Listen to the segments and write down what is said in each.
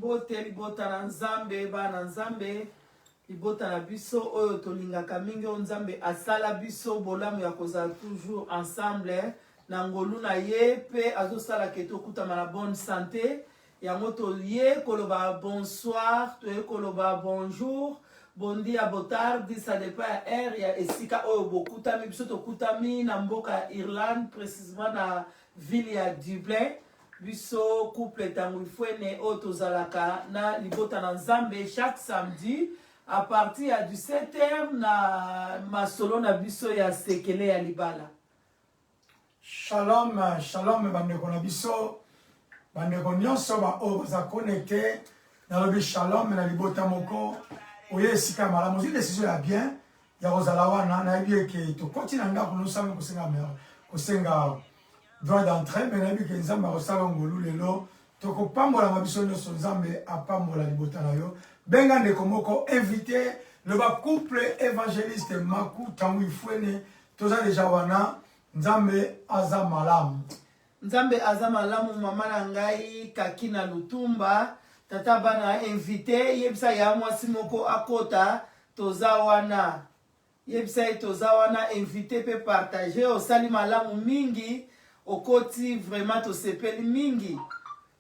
Mbote libota na Nzambe, bana Nzambe, libota na biso oyo tolingaka mingi, oyo Nzambe asala biso bolamu ya kozala toujours ensemble na ngolu na ye mpe azosala ke tokutama na bonne sante. Yango toye koloba bonsoir, toye koloba bonjour, bon dia, botardi, ça dépend ya heure ya esika oyo bokutami. Biso tokutami na mboka ya Irlande, précisément na ville ya Dublin. Biso couple Tango Ifuene oyo tozalaka na libota na Nzambe chaque samedi à partir ya 17h na masolo na biso ya sekele ya libala. Shalom, shalom bandeko na biso, bandeko nyonso ba oyo baza connecte, nalobi shalom na libota moko oye esika ya malamu, ozwi decision ya bien ya kozala wana. Nayebi eke tokoti na ndako nosami kosenga kosenga droit d'entrée, mais nayebi ke Nzambe akosala ngolu lelo, tokopambolama biso nyonso. Nzambe apambola libota na yo. Benga ndeko moko, invité, loba couple évangéliste Maku Tangu Ifuene, toza deja wana. Nzambe aza malamu. Nzambe aza malamu. Mama na ngai Kakina Lutumba, tata bana, invité, yebisa ya mwasi moko akota, toza wana. Yebisa ye toza wana, invité mpe partage. Osali malamu mingi, okoti vraiment, tosepeli mingi.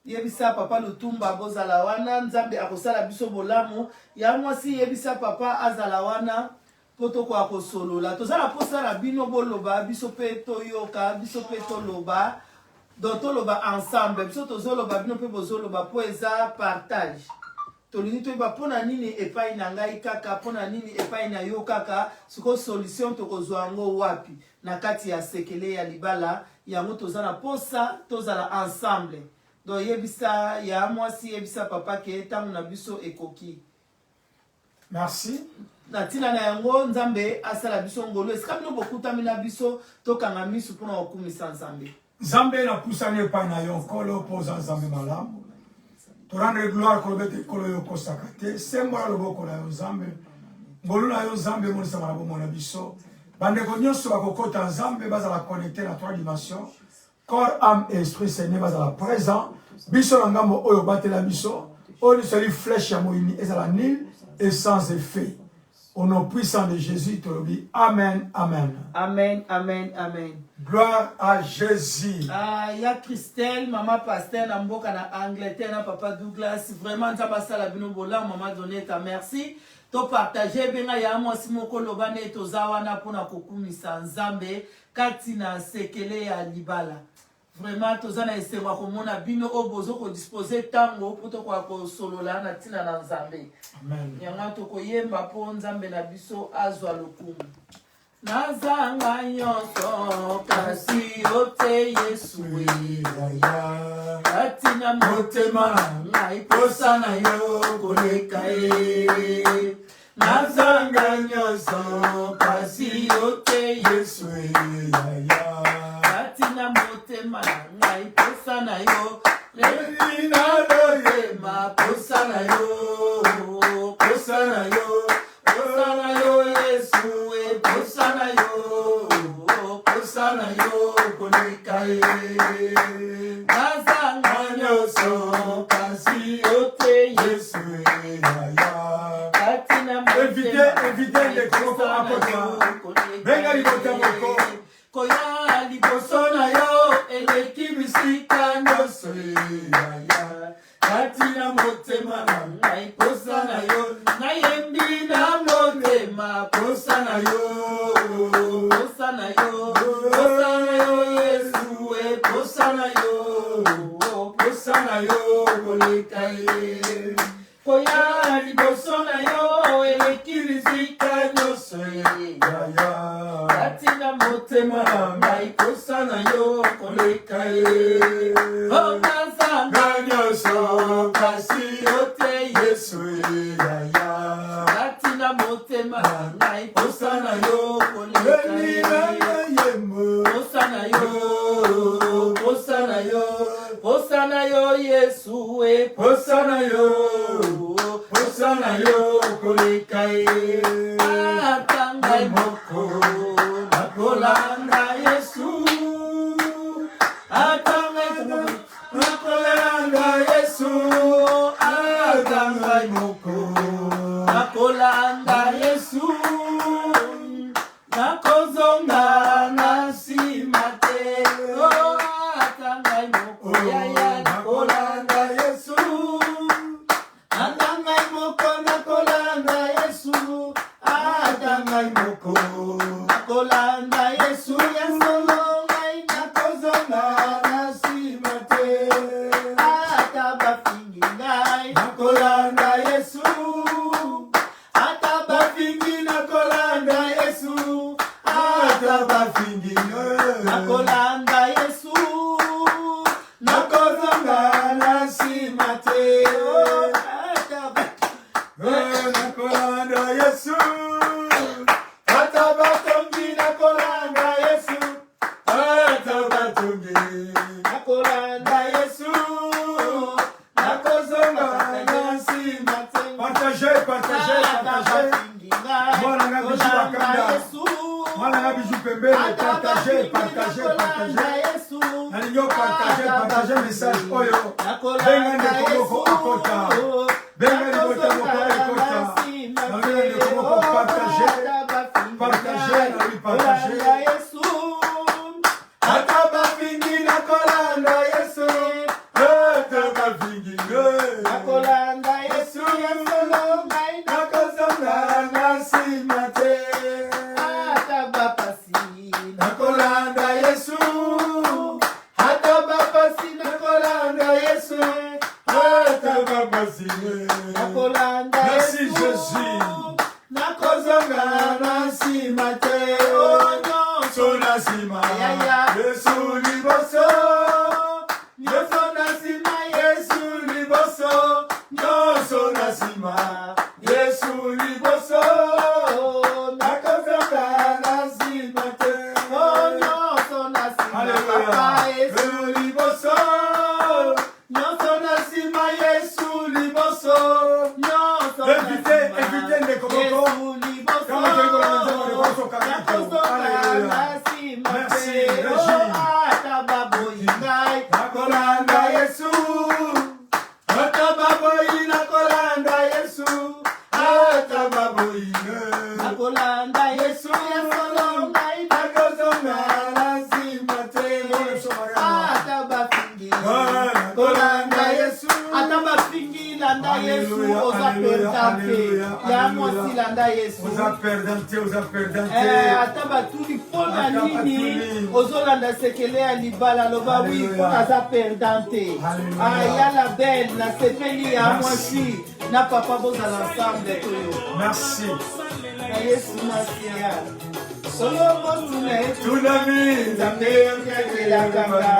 Yebisa papa Lutumba bozala wana, Nzambe akosala biso bolamu. Ya mwasi, yebisa papa azala wana mpo tokoka kosolola. Toza na mposa na bino boloba, biso mpe toyoka, biso mpe toloba, donc toloba ensemble. Biso tozoloba, bino mpe bozoloba, mpo eza partage. Tolingi toyeba mpo na nini epai na ngai kaka, mpo na nini epai na yo kaka. Sikoyo solution tokozwa yango wapi na kati ya sekele ya libala? Yango toza na posa tozala ensemble. Donc yebisa ya mwasi, yebisa papa ke ntango na biso ekoki. Merci. Na ntina na yango, Nzambe asala biso ngolu. Esika bino bokutami na biso, tokanga misu mpona kokumisa Nzambe. Nzambe, napusani epai na yo, Nkolo, mpo oza Nzambe malamu. Torendre gloire, koloba ete Nkolo yo okosaka te. Sembola loboko na yo, Nzambe. Ngolu na yo, Nzambe, emonisama na bomoi na biso. Bandeko nyonso bakokota, Nzambe, bazala connecte na trois dimensions, corps, âme et esprit. Seigneur, bazala présent. Biso na ngambo oyo, batela biso. Oyo nyonso ezali flèche ya moyini ezala nul et sans effet. Au nom puissant de Jésus, tolobi amen, amen. Amen, amen, amen. Gloire à Jésus. Ah, ya Christelle, mama pasteur na mboka na Angleterre na papa Douglas, vraiment Nzambe asala bino bolamu. Mama Doneta, merci. To partage, benga ya mwasi moko, loba nde toza wana mpona kokumisa Nzambe kati na sekele ya libala. Vraiment toza na esengo ya komona bino oyo bozo kodispose ntango mpo tokoka kosolola na ntina na Nzambe. Amen. Yango tokoyemba mpo Nzambe na biso azwa lokumu. Nazanga nyonso kasi yo te, Yesu. Kati na motema na ngai posa na yo koleka ye. Nazanga nyonso kasi yo te, Yesu. Kati na motema na ngai posa na yo. Naloyema posa na yo, posa na yo, posa na yo, Yesu e, posa na yo, posa na yo koleka ye. Nazanga nyonso kasi yo te, Yesu. Kati na Invité, invité ndeko moko akota. Benga libota moko. Koya liboso na yo eleki bisika nyonso. Kati na motema na ngai posa na yo, nayembi na motema posa na yo, posa na yo, posa na yo, Yesu e, posa na yo, posa na yo koleka ye. Koya liboso na yo eleki bisika nyonso ye. Kati na motema na ngai posa na yo koleka ye. O nazanga nyonso kasi yo te, Yesu. Kati na motema na ngai posa na yo koleka ye. Posa na yo, posa na yo, posa na yo, Yesu e, posa na yo, posa na yo koleka ye. Ata ngai moko nakolanda Yesu, ata ngai nakolanda Yesu. moko yaya nakolanda Yesu ata ngai moko nakolanda Yesu ata ngai moko nakolanda Yesu ya solo ngai nakozonga na nsima te ata bafingi ngai nakolanda Yesu ata bafingi nakolanda Yesu ata bafingi nakolanda Yesu nakozonga na nsima te ata nakolanda Yesu ata batongi nakolanda Yesu ata batongi nakolanda Yesu nakozonga na nsima te Partagez, partagez, partagez. Mwana nga Bijou Bakanda. Mwana nga Bijou pembeni, partagez, partagez, partagez. Nalingi opartage, partage message oyo. Benga ndeko moko akota. Benga libota moko ekota. Nabenga ndeko moko partage. Partage, nalobi partage. Ata bafingi nakolanda Yesu Ata bafingi nakolanda Yesu ya solo ngai nakozonga na nsima te. ata bapasi Nakolanda Yesu ata bapasi nakolanda Yesu ata bapasi nakolanda Merci Yesu Jésus. nakozonga na nsima te o nyonso So na nsima Yaya. Yesu liboso nyonso na nsima Yesu liboso nyonso na nsima Yesu liboso nakozonga na nsima te o nyonso na nsima Alléluia. papa Yesu Yesu liboso nyonso na nsima Yesu liboso nyonso na Invité, nsima. invité ndeko moko. Yesu liboso Kama toyei kolanda nzambe, ndeko nyonso kaka nakozonga Alléluia. na nsima Merci, te Régine. O, ata baboyi ngai nakolanda Yesu ata baboyi nakolanda Yesu ata baboyi nakolanda Yesu ya solo ngai nakozonga na nsima te ata bafingi nakolanda Yesu ata bafingi landa Yesu Alléluia, oza alléluia, perdant te alléluia, ya alléluia. mwasi landa Yesu oza perdant te oza perdant Eh, te ata batuli mpo na Ata nini batuli. ozolanda sekele ya libala loba wi Alléluia. mpo naza perdant te Alléluia. Ah, ya la belle nasepeli ya Merci. mwasi na papa bozala ensemble toyo merci na Yesu masiya solo motuna tunami nzambe yangelakanga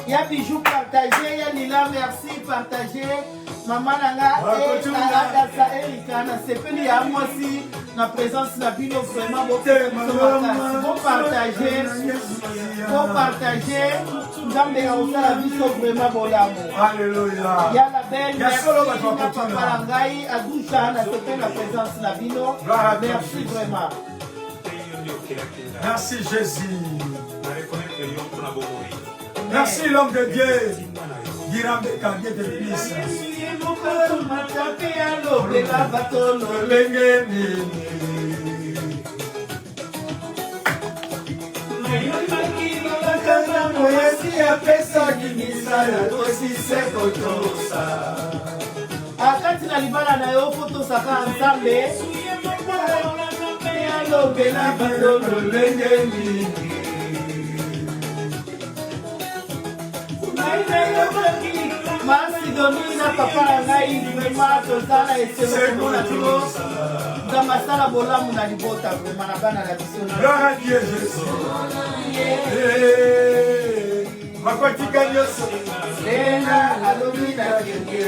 ya bijou partage ya lila merci partage mama na nga Bakotuna. adasa erika nasepeli ya mwasi na présence na bino vraiment bopesa biso makasi bopartage bopartage nzambe ya kosala biso vraiment bolamu Alléluia. ya la belle Ya solo merci bato na papa bakotuna. na ngai adusha nasepeli na présence na bino Gloire à toi, merci Jésus. vraiment Merci Jésus. Merci l'homme de Dieu. Girambeka, Dieu te bénisse. Yesu ye moko atomata mpe alobela bato Lolenge nini nayokaki lolakana Moyesi apesaki misala tosise kotosa akati na libala na yo fo tosaka nzambe alobela bato lolenge nini ngai nayokaki masidoni na papa na ngai vraiment toza na esengo komona bino nzambe asala bolamu na libota vraiment na bana na biso Gloire à Dieu Jésus. Eh, bakotika nyonso lela alobi na kende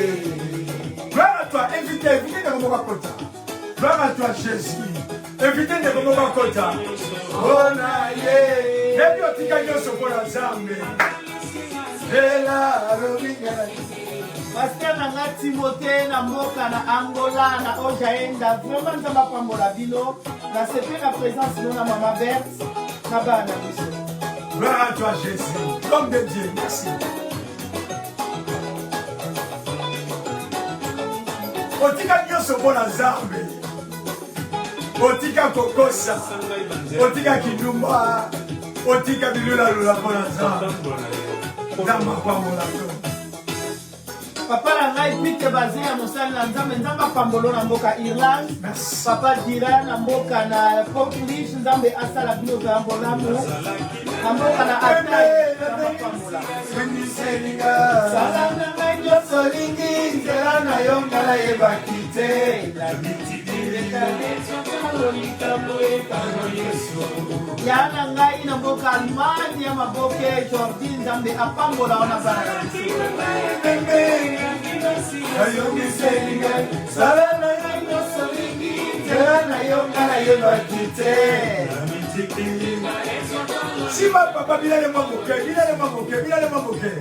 Gloire à toi, invité, invité ndeko moko akota. Gloire à toi Jésus. Invité ndeko moko akota. Mpona ye. Yebi otika nyonso mpona Nzambe. Lela alobi ngai. paster na nga timote na mboka na angola na ojaenda vraiment nzambe apambola bino nasepeli na présence no na mama berte na bana na biso Gloire à toi Jésus. L'homme de Dieu, merci. Otika nyonso mpona Nzambe. Otika kokosa. Otika kindumba. Otika bilulalula mpona Nzambe. Nzambe apambola yo. Papa na ngai Pite Bazin ya mosali na Nzambe, Nzambe apambolo na mboka Irlande. Merci. Papa Dira na mboka na Port-Louis, Nzambe asala bino vraiment bolamu. Na mboka na Athènes, Nzambe apambola. Sala na ngai nyonso olingi, nzela na yo ngai nayebaki te. Ya na ngai na mboka Allemagne ya maboke Jordi, Nzambe apambola wana bana na biso. Sala na ngai nyonso olingi, nzela na yo ngai nayebaki te. Simba papa bilale mwa moke, bilale mwa moke, bilale mwa moke.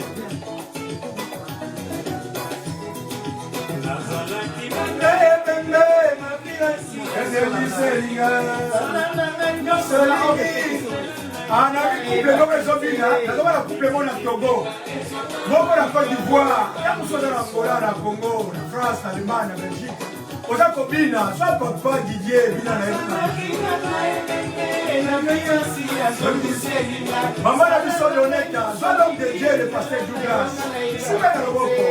Nabi couple moko ezobina, nazoba na couple moko na Togo, moko na Côte d'Ivoire, ya mosusu aza na Angola, na Congo, na France, na Allemagne, na Belgique. Oza kobina, zwa papa Didier, bina na ye. Mama na biso Leoneta, zwa l'homme de Dieu, le pasteur Douglas. Simba na loboko.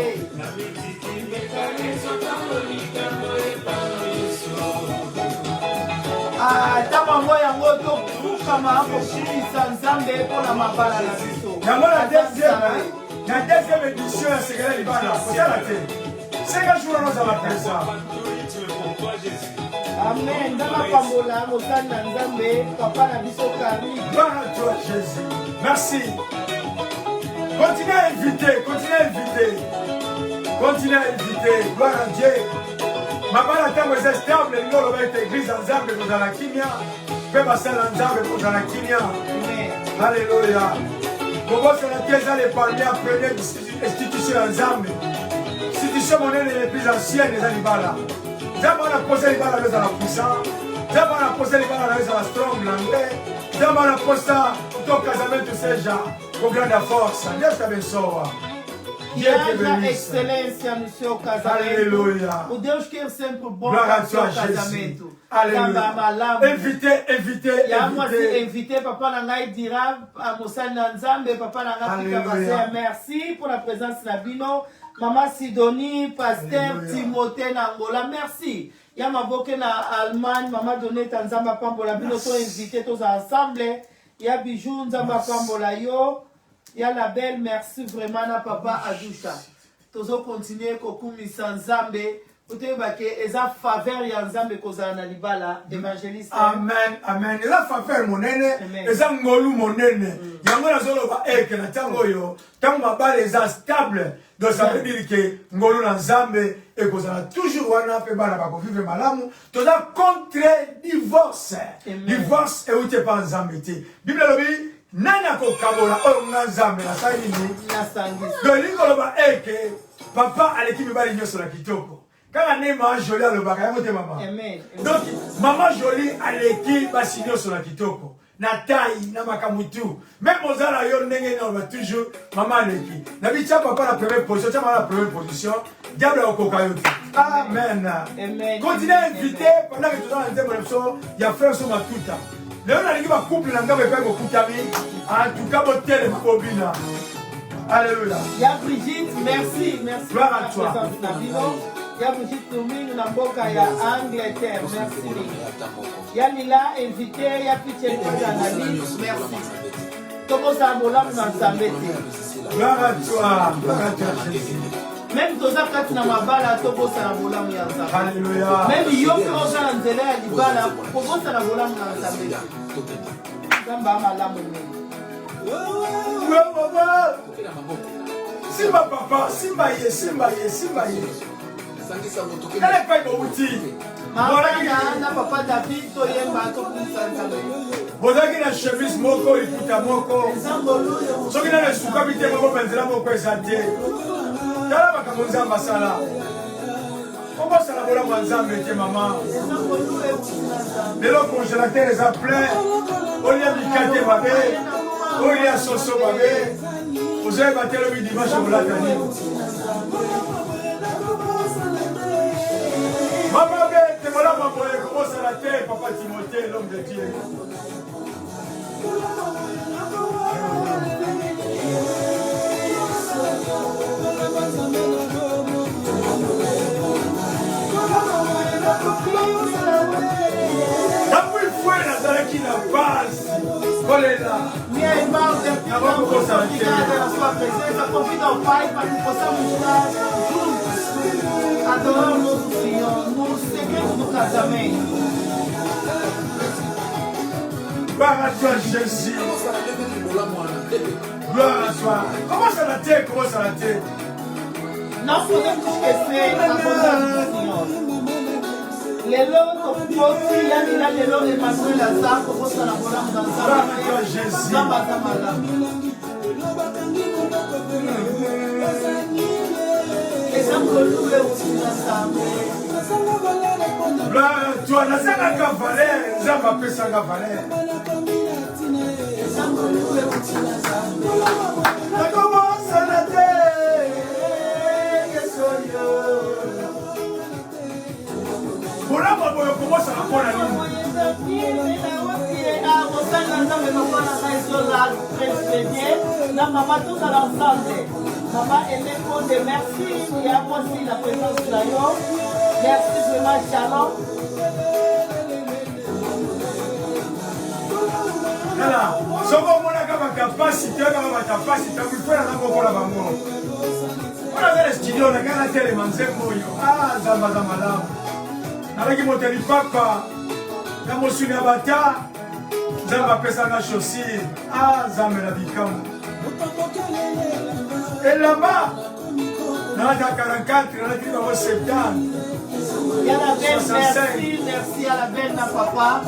Ah, ntango yango yango tofukama kokumisa Nzambe mpo na mabala na biso. Yango na deuxième, na deuxième édition ya Sekele Libala, kosala te. Seka jour wana ozala présent. Amen. Nzambe apambola mosali na Nzambe, papa na biso Kari. Gloire à toi, Jésus. Merci. Continuez à inviter, continuez à inviter. Continuez à inviter. Gloire à Dieu. Mabala ntango eza stable, elingi oloba ete eglise ya Nzambe ekozala kimia mpe basala ya Nzambe ekozala kimia. Amen. Alléluia. Kobosana te eza le palmier ya première institution ya Nzambe. Institution monene le plus ancienne eza libala. Nzambe wana posa libala na ezala puissant. Nzambe wana posa libala na ezala strong l'anglais. Nzambe wana posa to casamento seja com grande força. Deus te abençoa. Que Dieu te haja bénisse. excelência no seu casamento. Alléluia. O Deus quer sempre bom Gloire à para o seu toi, Jésus. casamento. Alléluia. Nzambe malamu. Invitez, invitez, Ya mwasi invitez. invité papa na ngai dira mosali na Nzambe, papa na ngai Peter Alléluia. Baseya, merci pour la présence na bino. Mama Sidonie, pasteur Alléluia. Timothée na Angola, merci. Ya maboke na Allemagne, mama Doneta, Nzambe apambola bino, to invité tous ensemble. Ya Bijou, Nzambe apambola yo. Ya la belle, merci vraiment na papa Adusha. Tozo continuer kokumisa Nzambe. Otoyeba ke eza faveur ya Nzambe kozala na libala, évangéliste. Amen, amen. Eza faveur monene, Amen. eza ngolu monene. Yango nazoloba eke na ntango oyo, ntango mabala eza stable, donc ça veut dire que ngolu na Nzambe ekozala toujours wana mpe bana bakovivre malamu. Toza contre divorce. Amen. Divorce euti epa Nzambe te. Bible elobi nani akokabola oyo nga Nzambe nasali nini? Nasangisi. Donc elingi koloba eke papa aleki mibali nyonso na kitoko. Kaka nde mama Jolie alobaka yango te mama. Amen. Donc mama Jolie aleki basi nyonso na kitoko, na taille, na makambo tout. Même oza na yo ndenge nini aloba toujours mama aleki. Na bitia papa na première position, tia mama na première position, diable akokoka yo te. Amen. Amen. Continue à inviter pendant que toza na nzembo na biso ya frère so matuta. Lelo nalingi ba couple na ngambo epai bokutami. En tout cas botelema bobina. Alléluia. Ya Brigitte, merci, merci Gloire pour à la toi. présence na bino. Ya Brigitte Luminu na mboka ya Angleterre, merci mingi. Ya Lila invité, ya Piche Kwanza na liste, merci. Tokozala bolamu na Nzambe te. Gloire à toi. Gloire à toi, Jésus. Même toza kati na mabala, tobosana bolamu ya Nzambe. Alléluia. Même yo mpe oza na nzela ya libala, kobosana bolamu na Nzambe te. Nzambe a malamu mingi. Simba papa, simba ye, simba ye, simba ye. Tala epai bowuti. Mama na papa David toyemba tokumisa Nzambe. Bozalaki na chemise moko, liputa moko. Soki nano esukami te, moko mpe nzela moko eza te. Tala makambo Nzambe asala. Obosana bolamu ya Nzambe te mama. Lelo congélateur eza plein. Olia mikate mabe, olia soso mabe. Ozoyeba te lobi dimanche okolata nini. Mama bete bolamu boye kobosana te papa Timothée l'homme de Dieu. presença. Convido ao Pai para que possamos estar juntos, adorando nosso Senhor no segredo do casamento. Gloire à toi, Jésus. Gloire à toi. Comment ça la tête? Comment ça la tête? Não podemos esquecer a bondade do Senhor. Lelo tokoti ya nina lelo Emmanuel aza kobosana bolamu na Nzambe te. Nzambe aza malamu. Eza ngolu euti na Nzambe. Gloire à toi. Nazangaka valeur, Nzambe apesanga valeur. Eza ngolu euti na Nzambe. Nakobosana te, Yesu oyo. Bolamu ya boye okobosana mpo na nini? Mosali na Nzambe papa na ngai Zola très bien na mama tozala ensemble. Mama Aimé Konde, merci ya mwasi na présence na yo. Merci vraiment, shalom. Tala, soki omonaka bato ya pasi te, oyebaka bato ya pasi ntango ifo naza kokola bango. Mpo naza na studio na ngai natelema nzembo oyo. Ah, Nzambe aza malamu. Nalaki moto ya lipapa na mosuni ya bata. Nzambe apesanga chaussure. Ah, Nzambe na bikamwa. Elamba nalati ya 44, nalati bango 70. Ya la belle, 65. merci, merci à la belle na papa.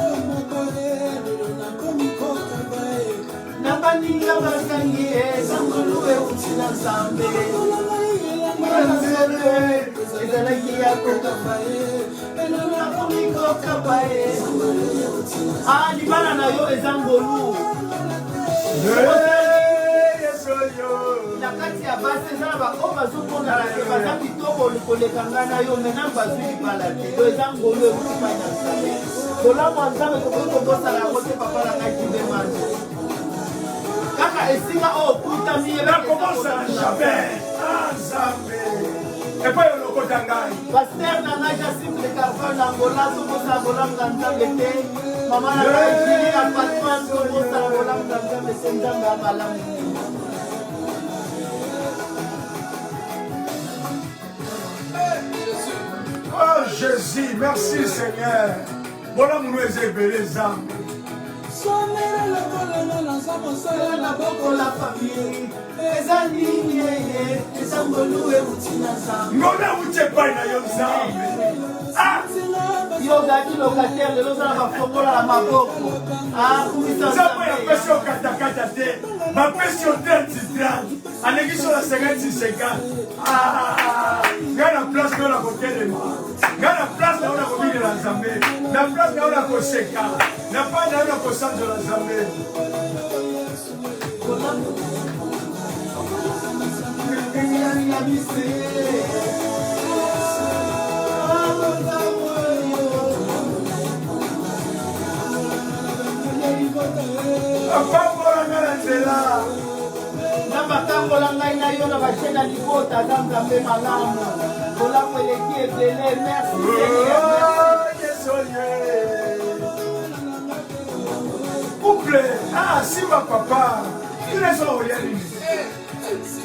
Na baninga bakangi eza ngolu euti na Nzambe. Ezalaki ya kokamba ye, nakomi kokamba ye. Ah, libala na yo eza ngolu. Yesu oyo. Na kati ya basi eza na baoyo bazomonana te baza kitoko koleka ngai na yo, me nanu bazwi libala te. Do eza ngolu euti pai na Nzambe. Bolamu ya Nzambe tokoki kobosana yango te, papa na ngai Jibe Mando. Kaka esika oyo okutami ye. Nakobosana jamais. Ah, Nzambe. Epai olokota ngai. Pasteur na ngai Jasim de Carval na Angola, tobosana bolamu na Nzambe te. Mama na ngai Julie na Patman, tobosana bolamu na Nzambe te. Nzambe ya malamu mingi. Oh Jésus, merci Seigneur. Bolamu no eza ebele Nzambe. Na bokola famille eza nini ye, eza ngolu euti na Nzambe. Ngolu euti epai na yo Nzambe. Ah! Yo ozalaki locataire, lelo oza na bafongola na maboko. Ah, kumisa Nzambe Nzambe. apesi yo katakata te. Bapesi yo 30 30. Alekisi yo na 50 50. Ah! Ngai na place na yo na kotelema. Ngai na place na yo na kobinela Nzambe. Na place na yo na koseka. Na place na yo na kosanzola Nzambe. Apambola ngai na nzela. Nzambe atambola ngai na yo na bachaine ya libota, aza Nzambe malamu, bolamu eleki ebele. Merci Seigneur, merci. Oh, Yesu oye. Couple, ah, simba papa. Tuna so olia nini?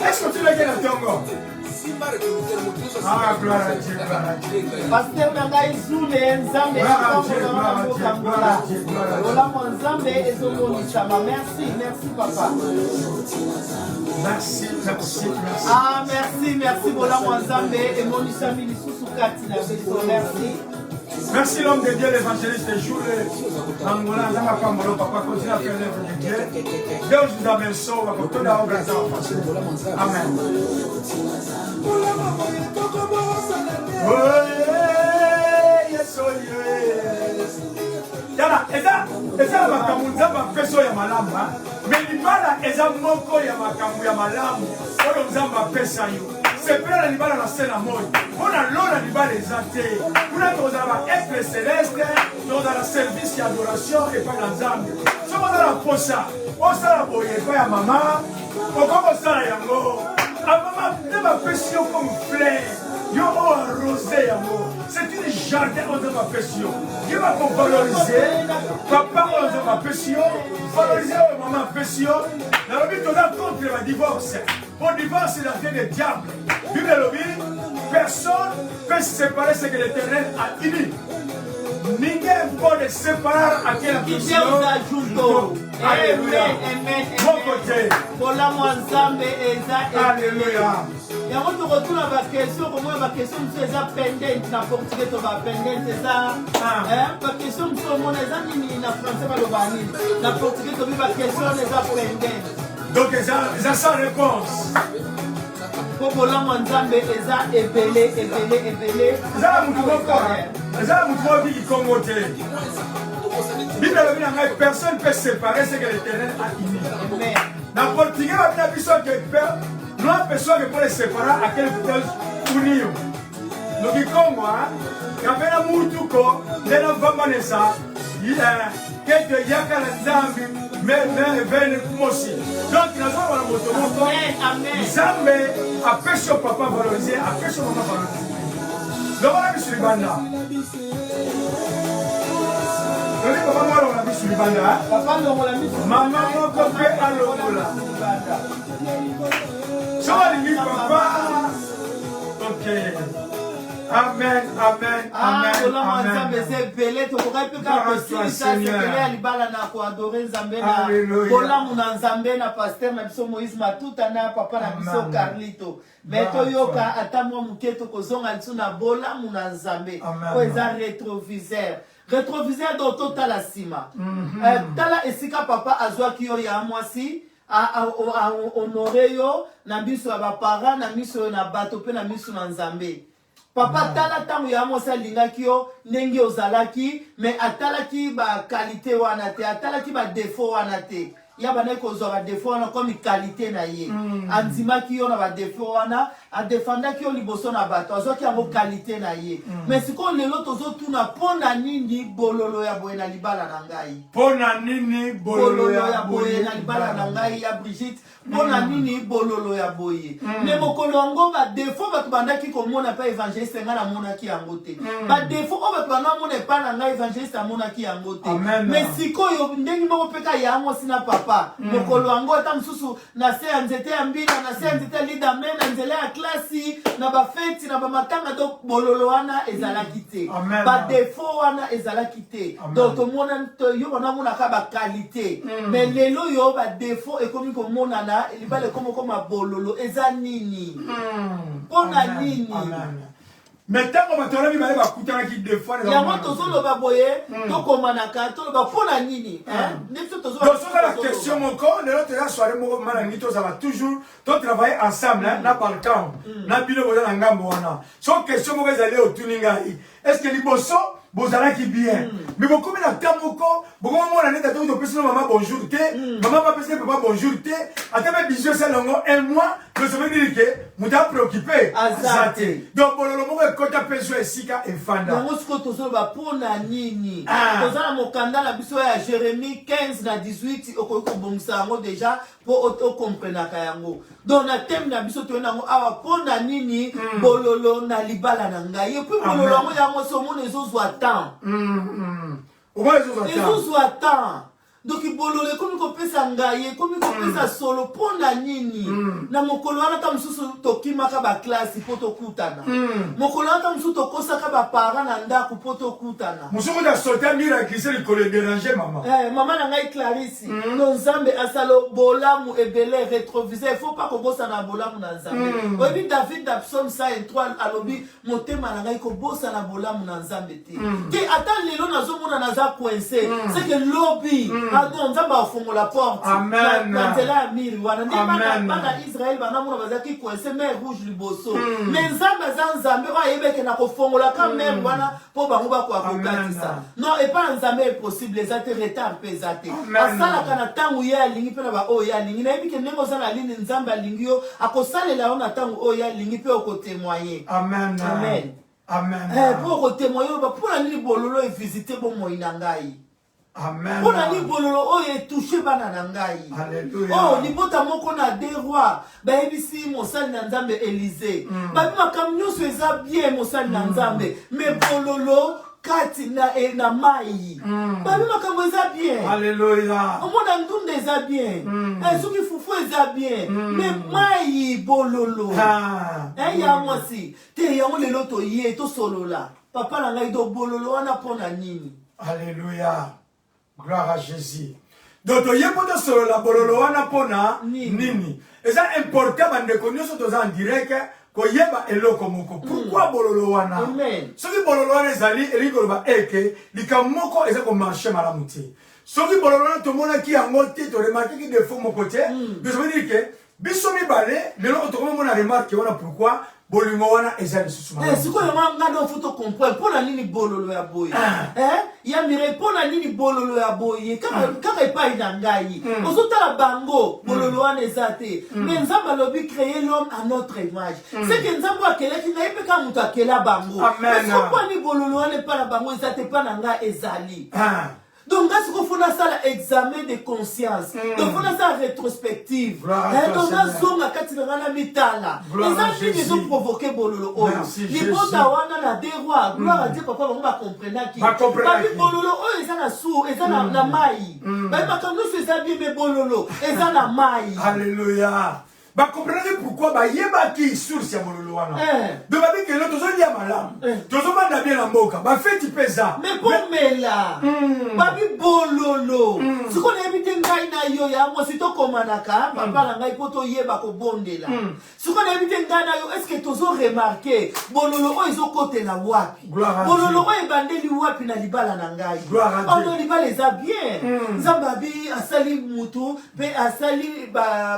Est-ce que tu l'as na tongo? Ah, gloire à Dieu, gloire à Dieu. Pasteur na ngai Zule, Nzambe Gloire à Dieu, atambola gloire na à mboka Dieu, gloire Angola, à Dieu, gloire à Dieu. bolamu ya Nzambe ezomonisama. Merci, merci papa. Merci, merci, merci. Ah, merci, merci, bolamu ya Nzambe emonisami lisusu kati na biso. Merci. Merci l'homme de Dieu, l'évangéliste Jules. Angola, Nzambe apambola papa, continue à faire l'œuvre de Dieu. Deus vous abençoe, toda a obra está a fazer. Amen. Oh, Yesu, yes. Tala, eza eza na makambo Nzambe apesi oyo ya malamu, hein? Mais libala eza moko ya makambo ya malamu oyo Nzambe apesa yo. Sepela na libala na se na moi, mpo na lola libala eza te. Kuna tokozala ba être céleste, tokozala service ya adoration epai na Nzambe. Soki oza na posa osala boye epai ya mama, okoki kosala yango. Amama nde bapesi yo comme fleur, yo oyo arrose yango. C'est une jardin oyo Nzambe apesi yo. Ye bakovalorize papa oyo Nzambe apesi yo, valorize oyo mama apesi yo. Nalobi toza contre ba divorce. Po divorce c'est la vie de diable. Bible elobi personne peut séparer ce que l'Éternel a uni. Ninguém pode separar aquela Que Deus ajuntou. Alléluia. Amen, amen, Moko amen. te. Bolamu ya Nzambe eza ebele. Alléluia. Yango tokotuna baquestion, komona baquestion mosusu eza pendente na portugais to bapendente eza Ah. eh, baquestion mosusu omona eza nini na français baloba nini na portugais tobi baquestion wana eza pendente. Donc eza eza sans réponse. Mpo bolamu ya Nzambe eza ebele ebele ebele. Eza na mutu moko, eza na mutu moko biki Congo te. Bible elobi na ngai personne peut séparer ce que l'Éternel a uni. Amen. Na portugais babi na biso que não há pessoa que pode separar aquele que Deus uniu. No Kikongo, kapena mutu ko nde navambanisa kete yaka na Nzambe me me vene kumosi. Donc nazoloba na moto moko Amen, amen. Nzambe apesi yo papa valorise, apesi yo mama valorise. Longola biso libanda. Lobi papa moko alongola biso libanda. Papa longola miso. Mama moko mpe alongola. Soki olingi papa. Ok. Amen, amen, Ah, amen, bolamu ya Nzambe amen. eza ebele, tokokaki mpe kaka Gloire à toi, kosilisa Seigneur. sekele ya libala na koadore Nzambe na Alléluia. bolamu na Nzambe na pasteur na biso Moïse Matuta na papa na biso Amen. Carlito. Mais Gloire à toyoka toi. ata mwa moke, tokozonga lisusu na bolamu na Nzambe Amen. oyo eza rétroviseur. Rétroviseur, donc totala nsima. Eh, tala esika papa azwaki yo ya mwasi, ahonore yo na miso ya baparent, na miso na bato mpe na miso na Nzambe. Papa, tala ntango ya mwasi alingaki yo ndenge ozalaki, mais atalaki baqualité wana te, atalaki badéfaut wana te. Ya bandaki kozwa badéfaut wana comme qualité na ye. Andimaki yo na badéfaut wana, adefandaki yo liboso na bato, azwaki yango qualité na ye. Mais sikoyo lelo tozotuna: mpo na nini bololo ya boye na libala na ngai? Mpo na nini bololo Bololo ya ya boye na libala na ngai ya Brigitte? Mpo na nini bololo ya boye? Me mokolo yango, badéfaut bato bandaki komona mpe évangéliste, ngai namonaki yango te. Badéfaut oyo bato banda mona epai na ngai, évangéliste amonaki yango te. Amen. Mais sikoyo, ndenge moko mpe ka ya mwasi na papa, mokolo yango ata mosusu na se ya nzete ya mbila, na se ya nzete ya lidame, na nzela ya klasi, na bafeti, na bamatanga, donc bololo wana ezalaki te. Amen. Badéfaut wana ezalaki te. Amen. Donc tomona yo bana omonaka baqualité, mais lelo oyo badéfaut ekomi komonana, libala ekomi okoma bololo. Eza nini? Mpo na Amen. nini? Amen. Mais ntango bato wana mibale bakutanaki, défaut Yango tozoloba boye, tokomanaka, toloba mpo na nini, hein? Nde biso Donc soki na question moko lelo, toza soirée moko, ma nalingi tozala toujours totravaille ensemble, hein, na balkan na bino boza na ngambo wana. So question moko ezali, otuni ngai: est ce que liboso bozalaki bien, mais bokomi na temps moko bokomomona neti ata topesi no mama bonjour te, mama bapesi papa bonjour te, ata mpe bisou esala yango un mois, donc ça veut dire que moto apréoccupé Aza te. Donc bololo moko ekota mpe zwa esika efanda. Yango sikoyo tozoloba mpo na nini. Ah. Toza na mokanda na biso ya Jérémie 15 na 18, okoki kobongisa yango déjà mpo okomprenaka yango. Donc na thème na biso toye nango awa, mpo na nini bololo na libala na ngai? Et puis bololo yango, yango so omona ezozwa temps. Omona ezozwa temps. Ezozwa temps. Donc bololo ekomi kopesa ngai, ekomi kopesa solo. Mpo na nini? Na mokolo wana ta mosusu tokimaka baklasi mpo tokutana. Mokolo wana ta mosusu tokosaka baparent na ndako mpo tokutana. Mosuku ta sauter mur, aglisser likolo, edéranger mama. Eh, mama na ngai Clarisse, no Nzambe asala bolamu ebele. Rétroviseur, il faut pas kobosana bolamu na Nzambe. Oyebi David na Psaume 103 alobi: "Motema na ngai kobosana bolamu na Nzambe te." Te, ata lelo nazomona naza coincé, c'est que lobi, ah non, Nzambe afongola porte Amen. na nzela ya mur wana. Nde Amen. bana Israel banamona bazalaki coincé, mer Rouge liboso, mais Nzambe aza Nzambe oyo ayebeke na kofongolaka mer wana mpo bango bakoka kokatisa. Non, epai ya Nzambe impossible eza te, retard mpe eza te. Amen. Asalaka na ntango ye alingi mpe na baoyo ye alingi. Nayebi ke ndenge oza na lini, Nzambe alingi yo, akosalela yo na ntango oyo ye alingi mpe okotémoigne. Amen. Amen. Amen. Eh, mpo okotémoigne, oloba: "Mpo na nini bololo evisite bomoi na ngai? Amen. Mpo na nini bololo oyo etouche bana na ngai?" Alléluia. Oh, libota moko na deux rois, bayebisi mosali na Nzambe Elize, babi: "Makambo nyonso eza bien, mosali na Nzambe, mais bololo kati na, e, na mai mm. Babi makambo eza bien. Alleluia. Omona ndunda eza bien mm. Eh, soki fufu eza bien mm. Me mai bololo ah. Eh, ya mwasi te yango lelo toye tosolola papa na ngai do bololo wana mpo na nini? Alleluia, gloire à Jésus. Donc toye mpo tosolola bololo wana mpo na nini? Eza important, bandeko nyonso toza en direct, koyeba eloko moko, pourquoi bololo wana. Soki bololo wana ezali, elingi koloba eke likambo moko eza komarcher malamu te. Soki bololo wana tomonaki yango te, toremarqueki défaut moko te, donc ça veut dire que biso mibale lelo oyo tokomomona remarque wana, pourquoi bolingo wana eza lisusu malamu? Sikoyo nga ndo faut tocomprendre mpo na nini bololo ya boye. Ya Mireille, mpo na nini bololo ya boye kaka epai na ngai? Ozotala bango, bololo wana eza te. Mais Nzambe alobi: "Créer l'homme à notre image." C'est que Nzambe oyo akelaki ngai mpe kaka moto akela bango. Sikoyo bololo wana epai na bango eza te, epai na ngai ezali. Donc nga sikoyo faut nasala examen de conscience. Donc faut nasala rétrospective. Donc nazonga kati na nga na mitala, eza nini ezoprovoquer bololo oyo? Libota wana na deux rois, gloire à Dieu, papa, bango bacomprenaki. Babi bololo oyo eza na su, eza na mai. Babi makambo nyonso eza bien, mais bololo eza na mai. Alléluia. Bacomprenaki pourquoi, bayebaki source ya bololo wana. Donc babi kelo tozolia malamu, tozobanda bien na mboka, bafeti mpe eza. Mais pomela babi bololo. Sikoyo nayebi te, ngai na yo ya mwasi tokomanaka, papa na ngai, mpo toyeba kobondela. Sikoyo nayebi te, ngai na yo, est-ce tozoremarquer bololo oyo ezokotela wapi? Bololo oyo ebandeli wapi na libala na ngai? Ono libala eza bien. Nzambe abi asali mutu mpe asali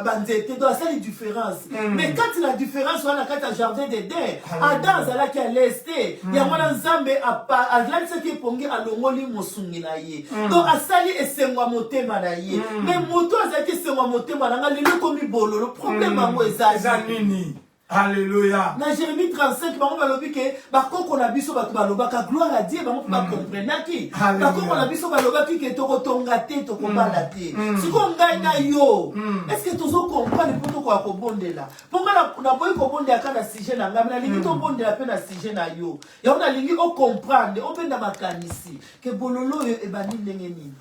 banzete, donc asali différence. Mais kati na différence wana, kati ya jardin d'Eden, Adam azalaki à l'aise te. Yango wana Nzambe alalisaki epongi, alongoli mosungi na ye. Donc asali esengo ya motema na ye. Mais moto azalaki esengo ya motema na ngai, lelo ekomi bololo. Problème yango eza nini? Alléluia. Na Jérémie 35, bango balobi ke bakoko na biso, bato balobaka, gloire à Dieu, bango mpe bacomprenaki. Bakoko na biso balobaki ke tokotonga te, tokobala te. Sikoyo ngai na yo, est ce que tozocomprendre mpo tokoka kobondela? Mpo ngai naboyi kobondela kaka na sujet na ngai, mais nalingi tobondela mpe na sujet na yo. Yango nalingi ocomprendre, obenda makanisi ke bololo oyo ebandi ndenge nini.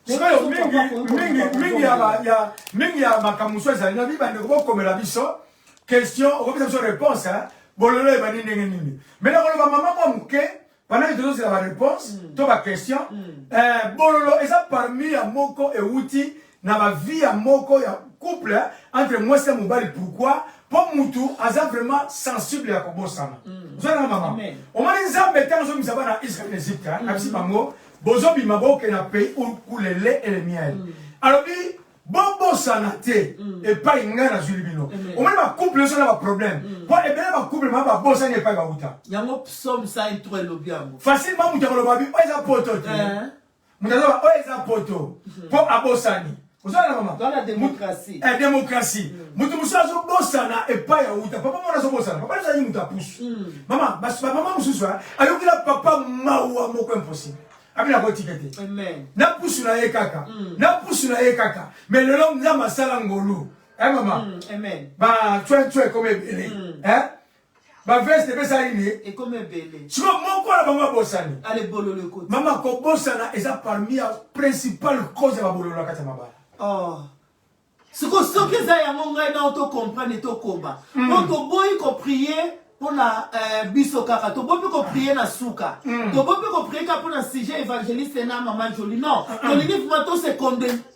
Sikoyo mingi ya makambo mosusu ezali na bi. Bandeko, bokomela biso question, okopesa biso réponse, bololo ebandi ndenge nini. Mais nakoloba, mama, mwa moke pendant que tozozela baréponse to baquestion. Bololo eza parmi ya moko ewuti na bavie ya moko ya couple, entre mwasi na mobali. Pourquoi? Mpo mutu aza vraiment sensible ya kobosana. Ozalanga, mama, omoni Nzambe ntango azobimisa bana Israel na Egypte, abisi bango: "Bozobima, bokende na pays où coule le lait et le miel." Alobi: "Bobosana te epai ngai nazwili bino." Omoni bacouple nyonso na baproblème, mpo ebele bacouple ma babosani epai bauta. Yango Psaume 103 elobi yango. Facilement moto akoloba bi oyo eza poto te. Moto azoba oyo eza poto mpo abosani. Ozala mama. Dans démocratie. Démocratie. Moto mosusu azobosana epai auta. Papa mwana azobosana. Papa azali moto apusu. Mama, bamama mosusu ayokela papa mawa moko impossible. Abina kotika te. Na pusu na ye kaka. Na pusu na ye kaka. Mais lelo Nzambe asala ngolu. Eh mama. Amen. Ba tswe tswe comme ebele. Eh? Ba veste epesali nini? Ekomi ebele. Sikoyo moko na bango abosani. Ale, bololo ekoti. Mama, kobosana eza parmi ya principale cause ya babololo na kati ya mabala. Oh. Sikoyo soki eza yango, ngai nao tocomprendre, tokoma mpo toboyi koprier mpona biso kaka, toboyi mpe koprier na suka, toboyi mpe koprier kaka mpona sujet évangéliste na mama Joli. Non, tolingi vraiment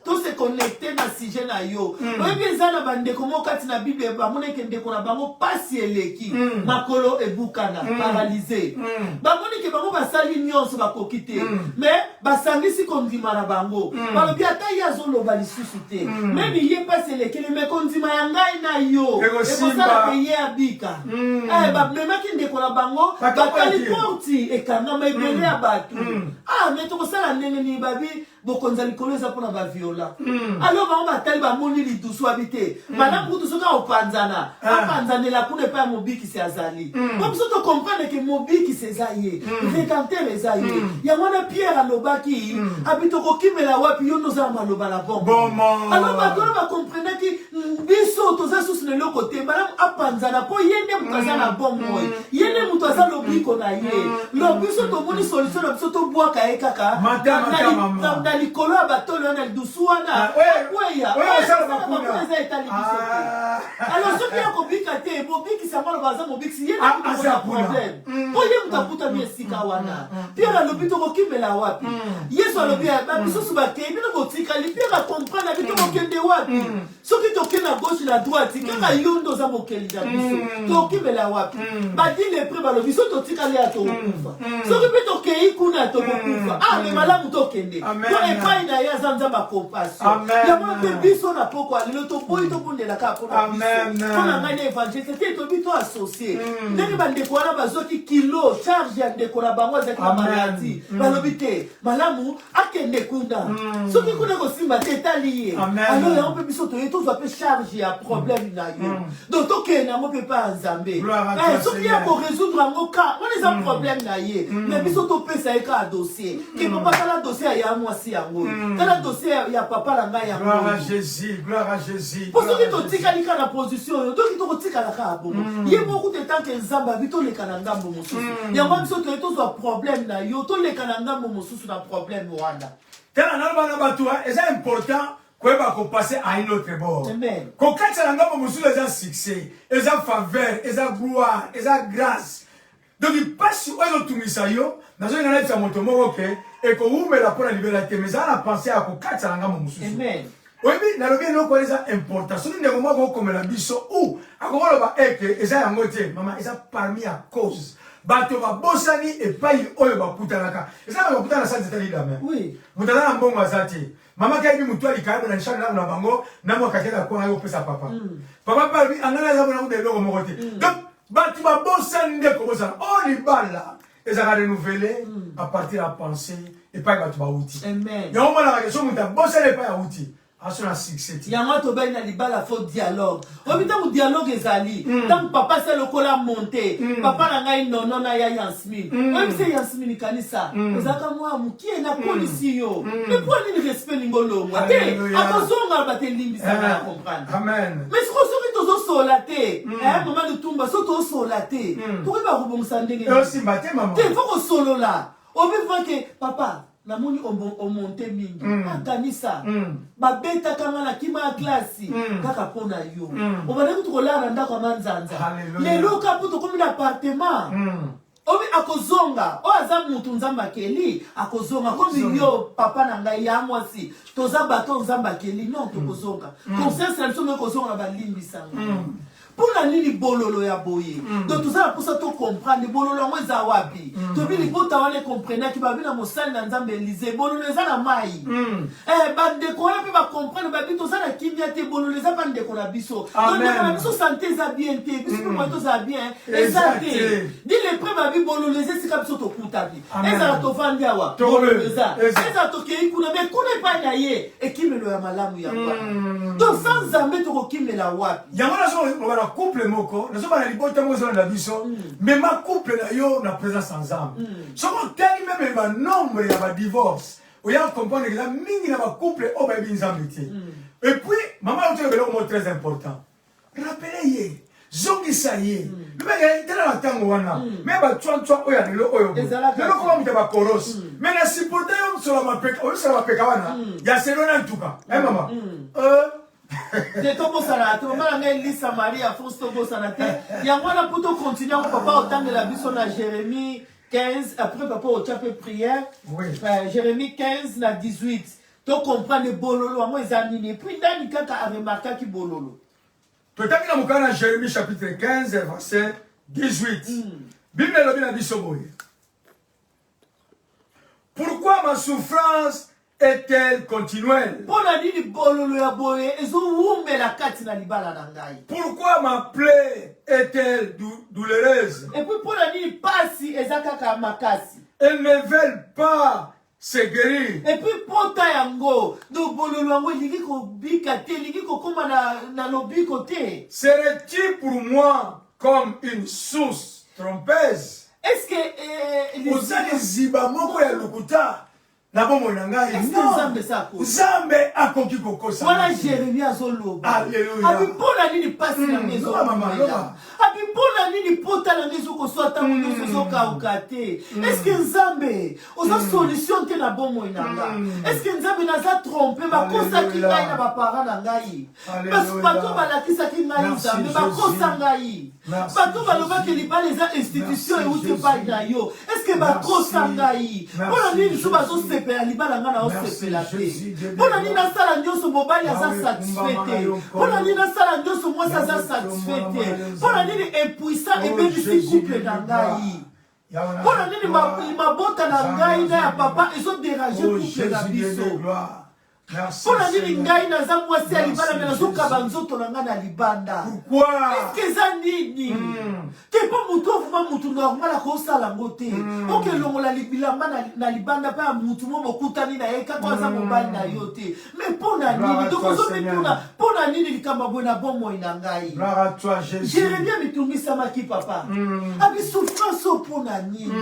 tose connecter na sujet na yo. Oyebi, eza na bandeko moko kati na Bible, bamonaki ndeko na bango pasi eleki, makolo ebukana, paralysé. Bamoni ke bango basali nyonso bakoki te, mais basangisi kondima na bango. Balobi ata ye azoloba lisusu te, même ye mpasi elekeli, mais kondima ya ngai na yo ekosala ke ye abika. Bamemaki ndeko na bango, batali porte ekangama, ebele ya bato. Ah, mais tokosala ndenge nini? Babi bokonzi ya likolo eza mpona baviola. Alors bango batali, bamoni lidusu abi te malamu kutu soki aopanzana, apanzanela kuna epai ya mobikisi azali. Po biso tocomprendre ke mobikisi eza ye, rédempteur eza ye. Yango wana Pierre alobaki. alobaki, abi tokokimela wapi, yo nde oza na maloba na bomoi. Alors bato wana bakomprenaki, biso toza susu na eloko te, malamu apanzana mpo ye nde moto aza na bomoi, ye nde moto aza lobiko na ye. Donc biso tomoni solution na biso, tobwaka ye kaka na likolo ya batolo wana, lidusu wana, akweya. Eza etali biso te. Alors soki akobika te, bobikisa ngo, aloba aza mobikisi, ye nde moto aza problème, mpo ye moto akutami esika wana. Pierre alobi tokokimela wapi? Yesu alobi bamisusu bakei, bino botikali. Pierre acomprendre, abi tokokende wapi? Soki toke na gauche, na droite, kaka yo nde oza mokeli na biso, tokimela wapi? Ba dix lépreux balobi so totikali ya tokokufa, soki mpe tokei kuna tokokufa. Ah, mais malamu tokende po epai na ye aza Nzambe ya compassion. Yango mpe biso na poko ya lelo toboyi tobundela kaka mpona biso, mpo na ngai na évangéliste te. Tobi to associe ndenge bandeko wana bazwaki kilo charge ya ndeko na bango azalaki na maladie, balobi te, malamu akende kuna, soki kuna kosimba te, etali ye. Alors yango mpe biso toye tozwa mpe charge ya problème na yo. Donc tokende yango mpe epai ya Nzambe. Soki ye akorésoudre yango ka wana, eza problème na ye, mais biso topesa ye kaka dossier ke papa, tala dossier ya mwasi yango, tala dossier ya papa na ngai yango. Po soki totikali kaka na position oyo, toki tokotikala kaka bongo. Ye moko kutu etanke Nzambe abi toleka na ngambo mosusu. Yango biso toye tozwa problème na yo, toleka na ngambo mosusu na problème wana. Tala, naloba na bato, eza important koyeba kopasser à un autre bord. Kokatisa na ngambo mosusu eza succès, eza faveur, eza gloire, eza grâce. Donc mpasi oyo ezotungisa yo, nazolinga nayebisa moto moko ke ekowumela mpo na libela te, mais ezala na pensée ya kokatisa na ngambo mosusu. Oyebi, nalobi eloko wana eza important. Soki ndeko moko akokomela biso ou akokoloba eke eza yango te, mama, eza parmi ya cause bato babosani epai oyo bakutanaka. Eza na bakutana na sanza etali dame, moto aza na mbongo aza te, mama kayebi motu alikaya na nshana ndako na bango na mwa kati ya kwanga kopesa papa. Papa mpe alobi angana aza bona kuta eloko moko te. Donc bato babosani nde kobosana oyo. Libala ezalaka renouvelé à partir ya pensée epai bato bauti. Yango monaka ke so moto abosani epai auti, aso na succès te. Yango tobali na libala, faut dialogue. Oyebi, ntango dialogue ezali, ntango papa se lokola monte, papa na ngai nono na ya Yansmine, oyebi se Yansmine, kanisa ozalaka mwa mokie, nakolisi yo, mais mpo nini respect ningo olongwa te? Akozonga, bato elimbisaka ya comprendre. Mais sikoyo soki tozosola te, mama Lutumba, so tozosola te, tokoyeba kobongisa ndenge te? Faut kosolola. Obi ke papa, namoni omonte mingi, akanisa babetaka nga na kima ya klasi kaka mpo na yo. Obandaki kutu kolala na ndako ya manzanza, lelo ka mpo tokomi na appartement. Obi akozonga, oyo aza mutu Nzambe akeli, akozonga komi yo papa na ngai ya mwasi, toza bato Nzambe akeli. Non, tokozonga, conscience na biso moye kozonga na balimbisanga. Mpona nini bololo ya boye? Donc toza na mposa tocomprendre bololo yango eza wapi. Tobi libota wana ekomprenaki, babi na mosali na Nzambe Elize, bololo eza na mai. Bandeko wana mpe bacomprendre, babi toza na kimia te, bololo eza bandeko na biso. Donc ndeko na biso santé eza bien te, biso mpe moye tozala bien eza te. Dix lépreux babi bololo eza esika biso tokutani. Ezala tovandi awa, bololo eza. Ezala tokei kuna, mais kuna epai na ye ekimelo ya malamu yango wana. Donc sans Nzambe tokokimela wapi? Yango nazoloba na couple moko, nazoba na libota moko ezolanda biso, mema couple na yo na présence ya Nzambe. Soki otali même banombre ya badivorce, oya comprendre eza mingi na bacouple oyo bayebi Nzambe te. Et puis mama otoloba eloko moko très important, rappele ye, zongisa ye, lobeke tala na ntango wana me bacwancwa oyo ya lelo oyo. Lelo koma moto ya bakorosi, mais na supporte yo mosolo mapeka, oyosala mapeka wana ya selo na ntuka e mama. Te, tobosana te, mama na ngai Lisa Maria Force, tobosana te. Yango wana mpo tocontinue yango, papa otangela biso na Jérémie 15, après papa otya mpe prière. Jérémie 15 na 18, tocomprendre bololo yango eza nini, et puis ndani kaka aremarkaki bololo. Totangi na mokanda na Jérémie chapitre 15 verset 18. Bible elobi na biso boye: "Pourquoi ma souffrance est-elle continuelle?" Mpo na nini bololo ya boye ezowumbela kati na libala na ngai? "Pourquoi ma plaie est-elle douloureuse?" Et puis mpo na nini pasi eza kaka makasi? "Elles ne veulent pas se guérir." Et puis pota yango, donc bololo yango elingi kobika te, elingi kokóma na lobiko te. "Serais-tu pour moi comme une source trompeuse?" Est ce que Oza liziba moko ya lokuta. Na bomoi na ngai. Est-ce que Nzambe eza akosa? Nzambe akoki kokosa. Wana Jeremie azoloba. Alléluia. Abi mpona nini pasi na ngai Loba, mama, ezokomela? loba. Abi mpona nini pota na ngai ezokoswa ntango nyonso ezokauka te? Est-ce que Nzambe oza solution te na bomoi na nga? Est-ce que Nzambe naza trompe? Bakosaki Alléluia. ngai na baparent na ngai. Alléluia. Bato balakisaki ngai Merci, Nzambe, Jésus. bakosa ngai. Merci, Bato balobaki Jésus. libala eza institution Merci, euti Jésus. epai na yo. Est-ce que bakosa Merci. ngai? Merci, Mpona nini lisusu Jésus. bazosepela libala ngai naosepela Merci, te? Jésus, Dieu Mpona de nini gloire. nasala nyonso mobali aza Yahweh, satisfait kumbama te? na yo, Mpona nini nasala nyonso mwasi aza Yahweh, satisfait kumbama te? na yo, Mpona Nzambe. nini impuissant Oh, ebebisi Jésus, couple Dieu na de gloire. ngai? Yahweh, Mpona nini mabota na Nzambe, ngai na ya Nzambe. papa ezoderange Oh, couple na Jésus, Dieu de biso? gloire. Merci, Mpona nini Seigneur. ngai naza mwasi ya libanda me Merci, nazokaba Jésus. nzoto na ngai na libanda? Pourquoi? Eske eza nini te? Mpo motu ovuma motu normal akosala yango te. Oke elongola bilamba na libanda mpe ya motu mo bokutani na ye kaka aza mobali na yo te. Mais mpo na Gloire nini? à Donc toi, ozomituna mpo na nini likambo ya boye na bomoi na ngai? Gloire à toi, Jésus. Jeremie amitungisamaki, papa. Abi souffrance oyo mpo na nini?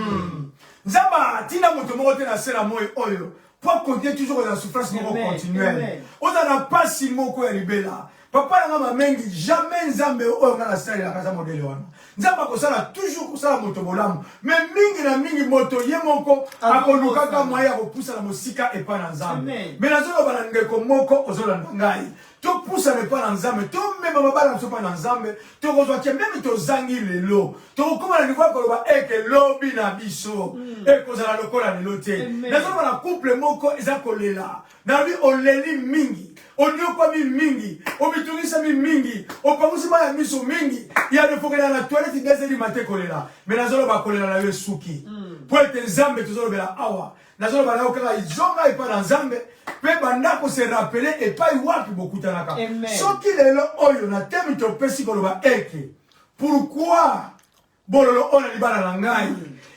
Nzambe atinda moto moko te na se na moi oyo po acontinue toujours kozala souffrance moko Amen. continuelle, Amen. oza na pasi moko ya libela. Papa na nga mamengi, jamais Nzambe oyo nga nasalelaka aza modèle wana. Nzambe akosala toujours kosala moto bolamu, mais mingi na mingi moto ye moko akolukaka moyen ya kopusana mosika epai na Nzambe. Amen. Mais nazoloba na ndeko moko ozolanda ngai, topusana epai na Nzambe, tomema mabala na biso epai na Nzambe. Tokozwa ke même tozangi lelo, tokokóma na niveau ya koloba eke lobi na biso ekozala lokola lelo te. Amen. Nazoloba na couple moko eza kolela, nalobi oleli mingi, onyokwami mingi, omitungisami mingi, opangusi mai ya miso mingi, ya defokela na toilette 2 heures matin kolela. Mais nazoloba kolela na yo esuki, po ete Nzambe tozolobela awa, nazoloba na yo kaka izonga epai na Nzambe mpe banda se rappeler epai wapi bokutanaka. Amen. Soki lelo oyo na temi topesi koloba eke pourquoi bololo oyo na libala na ngai,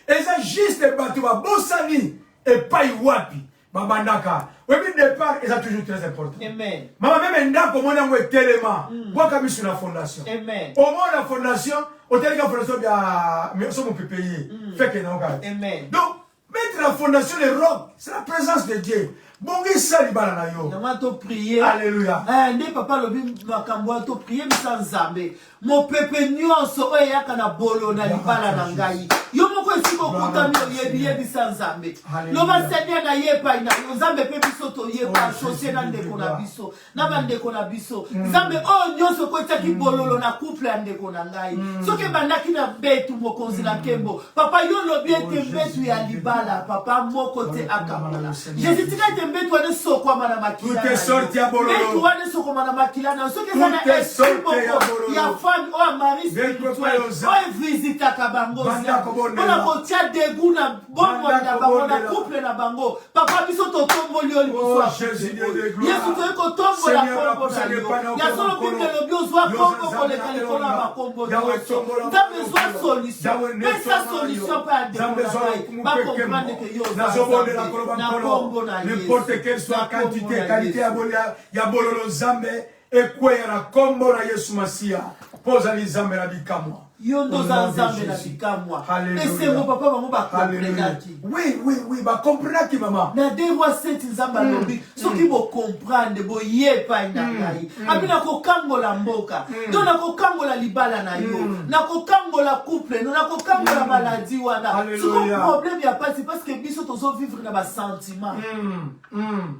eza juste bato babosani epai wapi babandaka. Oyebi, départ eza toujours très important. Amen. Mama, même ndako omoni yango etelema, bwaka miso na fondation. Amen. Omona fondation, otelika fondation bia so mopepe ye feke na okati. Amen. Donc mettre la fondation, le roc, c'est la présence de Dieu. Bongisa libala na yo. Yango toprier. Alléluia. Nde papa alobi makambo wana, toprier bisa Nzambe. Mopepe nyonso oyo eyaka na bolo na libala na ngai, yo moko esika okutami oyebi, yebisa Nzambe. Alléluia. Loba: Seigneur, na ye epai na yo Nzambe. Mpe biso toyeba Oh, associé na Jésus, ndeko na gloire. biso, na bandeko na biso. Nzambe, oyo nyonso ekotiaki bololo na couple ya ndeko na ngai, soki ebandaki na mbetu, mokonzi na nkembo, papa, yo lobi ete Oh, mbetu ya Jésus, libala, papa, moko te akabola. Seigneur. Jésus, tika ete mbetu wana esokwama na makila Toute na yo. sorte ya bololo. Mbetu wana esokoma na makila na yo. Soki eza na Toute esprit sorte ya moko bololo. ya femme oyo ya mari Ndeko spirituel oyo oyo evisitaka bango Banda kobondela. mpona kotia dégoût na bomoi Banda na bango, na kobondela. couple na bango, papa, biso totomboli yo liboso Oh, ya Jésus, couple Dieu de oyo. gloire. Yesu, toyei kotombola Seigneur, kombo na apusani yo. epai na yo, Ya solo, Nkolo. Bible elobi ozwa Yo kombo Nzambe koleka na likolo ya elonga. bakombo Yawe, nyonso. tombola Nzambe, mokolo. zwa solution. Yawe, Pesa nettoie solution yo. mpe ya ndeko Nzambe, na zwa ngai lokumu mpe bacomprendre nkembo. ke yo oza Nazobondela Nzambe. koloba Na Nkolo, kombo na Yesu. n'importe quelle soit Na kombo quantité, na qualité ya Yesu. ya bololo, Nzambe, ekweya na kombo na Yesu Masiya, mpo ozali Nzambe na bikamwa. Yo nde Au oza nom de Nzambe na Jésus. bikamwa. Alléluia. Esengo, papa, bango Alléluia. bakomprenaki. Oui, bakomprenaki, mama. Na 2 Rois 7, Nzambe alobi soki bocomprendre, boye epai na ngai, abi nakokangola mboka to nakokangola libala na yo, nakokangola couple no, nakokangola maladie wana. Alléluia. Siko problème ya pasi, parce que biso tozovivre na basentiment.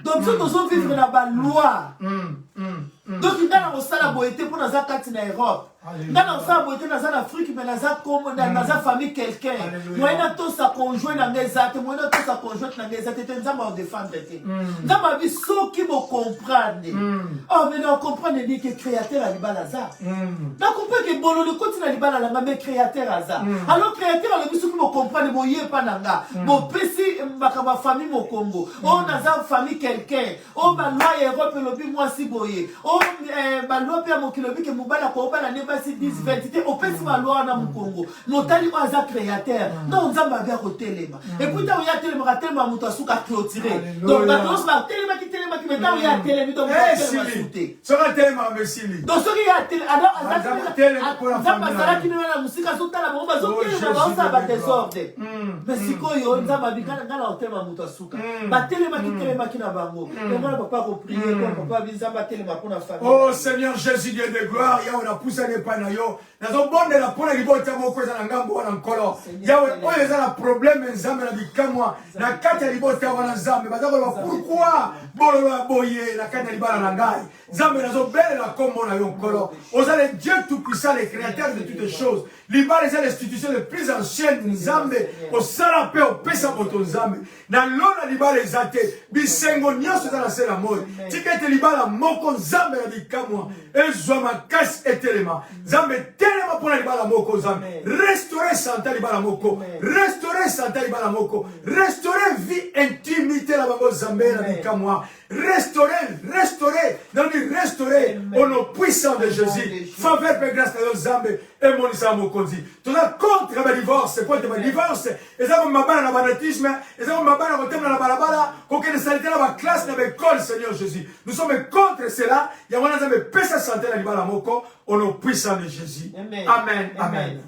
Donc biso tozovivre na baloi. Donc nga na kosala boye te mpo naza kati na Europe. Alléluia. Nga na kosala boye te, naza na Afrique, mais naza kombo naza famille quelqu'un. Alléluia. Moyen natosa conjoint na ngai eza te, moyen natosa conjointe na ngai eza te te. Nzambe aodéfendre te. Nzambe abi soki bocomprendre. Oh, mais na ocomprendre nini? Ke créateur ya libala aza. Nacomprendre ke bololo ekoti na libala na nga, mais créateur aza. Alors créateur alobi soki bocomprendre, boyepa na nga, bopesi makambo ya famille mokongo oyo naza famille quelqu'un oyo baloi ya Europe elobi mwasi boye, oyo baloi mpe ya mokili elobi ke mobali akobala ne. basi 10 20 te, opesi baloi wana mokongo. Motali oyo aza créateur, ntango Nzambe abi akotelema. Et puis ntango ye atelemaka, atelemaka moto asuka clôturé. Donc bato nyonso batelemaki telemaki, mais ntango ye atelemi, donc moto atelema su te. Soki atelemaka, mesili. Donc soki ye atelemi, Nzambe azalaki nino na mosika, azotala bango bazotelema, baosala badésordre. Mais sikoyo Nzambe abi: nga na otelema moto asuka. Batelemaki telemaki na bango. Yango wana papa akoprier po papa abi Nzambe atelema mpona famille. Oh Seigneur Jésus, Dieu de gloire, Yawe, napusani epai na yo, nazobondela mpona libota moko eza na ngambo wana. Nkolo Yawe, oyo eza na problème, Nzambe na bikamwa, na kati ya libota wana, Nzambe, baza koloba: "Pourquoi bololo ya boye na kati ya libala na ngai?" Nzambe, nazobelela nkombo na yo. Nkolo, oza le Dieu tout puissant, le créateur de toutes choses. Libala eza l'institution le plus ancienne. Nzambe, osala mpe opesa moto. Nzambe, na lona libala eza te, bisengo nyonso eza na se na moi. Tika ete libala moko, Nzambe na bikamwa, ezwa makasi, etelema. Nzambe, telema mpona libala moko. Nzambe, restaure santé libala moko, restaure santé libala moko, restaure vie, intimité na bango. Nzambe na bikamwa, restaurer, restaurer, nalobi restaurer au nom puissant de Jésus. Faveur mpe grâce na yo, Nzambe, emonisaka mokonzi. Toza contre badivorce, po ete badivorce eza komema bana na banditisme, eza komema bana kotemela na balabala, kokende saleté na baclasse, na baécole. Seigneur Jésus, nous sommes contre cela. Yango wana, Nzambe, epesa santé na libala moko au nom puissant de Jésus. Amen, amen.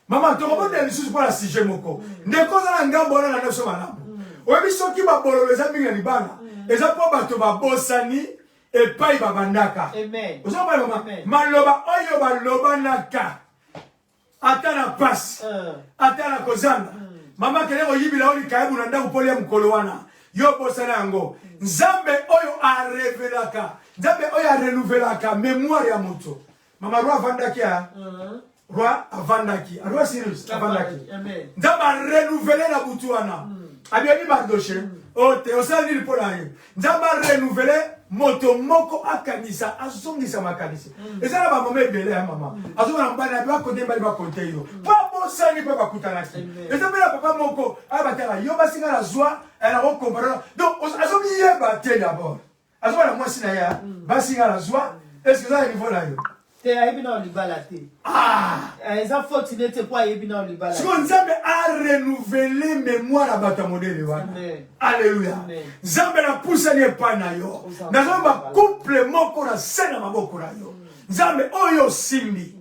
Mama, tokobondela lisusu mpo na sujet moko. Ndeko oza na ngambo wana na nyonso malamu, oyebi soki babololo eza mingi na libala, eza mpo bato babosani epai babandaka. Ozomona, mama, maloba oyo balobanaka, ata na pasi, ata na kozanga. Mama, kende koyibila oyo likayabu na ndako mpo lia mokolo wana, yo bosana yango. Nzambe oyo arevelaka, Nzambe oyo arenouvelaka mémoire ya moto. Mama, roi avandaki a roi avandaki, roi Cyrus avandaki. Nzambe arenouvele na butu wana, abiyebi Mardoche oyo te osala nini mpo na ye. Nzambe arenouvele moto moko, akanisa, azongisa makanisi. Eza na bamama ebele ya mama azonga na mobali na bakonte, mibali bakonte yo mpo abosani mpe bakutanaki. Eza mpe na papa moko aya batala yo basinga na zwa nakokompare. Donc azomiyeba te d'abord, azomona na mwasi na ye basinga na zwa. Est ce que eza na niveau na yo? Te, ayebi nao libala te. Eza faute nete po ayebi nao libala. Sikoyo Nzambe arenouvele mémoire ya bato ya modèle wana. Alleluya. Nzambe, napusani epai na yo, nazomba couple moko na se na maboko na yo. Nzambe, oyo osimbi,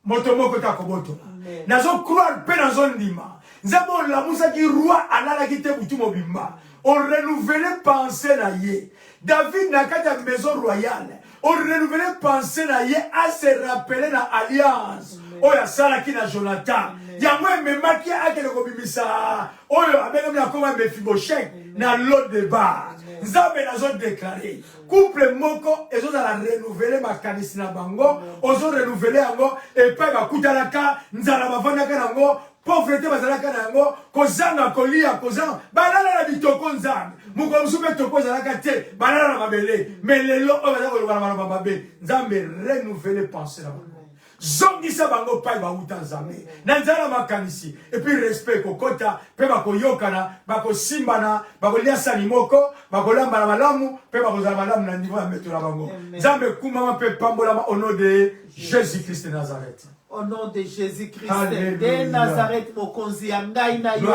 moto moko te akobotola. Nazocroire mpe nazondima. Nzambe, olamusaki roi, alalaki te butu mobimba, orenouvele pensée na ye. David na kati ya maison royale, orenouvele pensée na ye, ase rappeler na alliance oyo asalaki na Jonathan. Yango ememaki akende kobimisa oyo abengami na koma Mefiboshet na Lodebar. Nzambe, nazodéclarer couple moko ezozala renouvelé, makanisi na bango ozorenouveler yango. Epai bakutanaka nzala, bavandaka nango pauvreté, bazalaka na yango kozanga kolia, kozanga, balala na bitoko. Nzambe, mokolo mosusu mpe toko ezalaka te, balala na mabele. Mais lelo oyo baza koloba na maloba mabe. Nzambe, renouveler pensée na bango, zongisa bango pai bauta. Nzambe, na nzala na makanisi, et puis respect ekokɔta mpe bakoyokana, bakosimbana, bakolia sani moko, bakolambana malamu mpe bakozala malamu na niveau ya meto na bango. Nzambe, ekumama mpe pambolama au nom de Jésus Christ de Nazareth. Au nom de Jésus-Christ de Nazareth, mokonzi ya ngai na yo,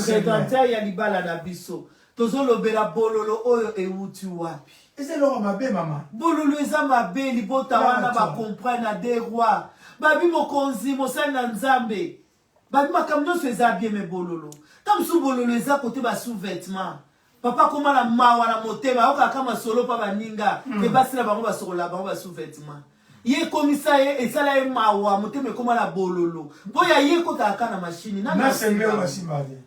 rédempteur ya libala na biso, tozolobela bololo oyo ewuti wapi? Eza eloko mabe, mama. Bololo eza mabe. Libota wana bacomprendre na deux rois, babi mokonzi, mosali na Nzambe, babi makambo nyonso eza bien, mais bololo ta mosusu, bololo eza kote basous-vêtement. Papa akóma na mawa na motema, ayokaka masolo mpa baninga ke basi na bango basokola bango basous-vêtement. Ye ekomisa ye, esala ye mawa, motema ekóma na bololo mpo ya ye ekotaka kaka na mashini.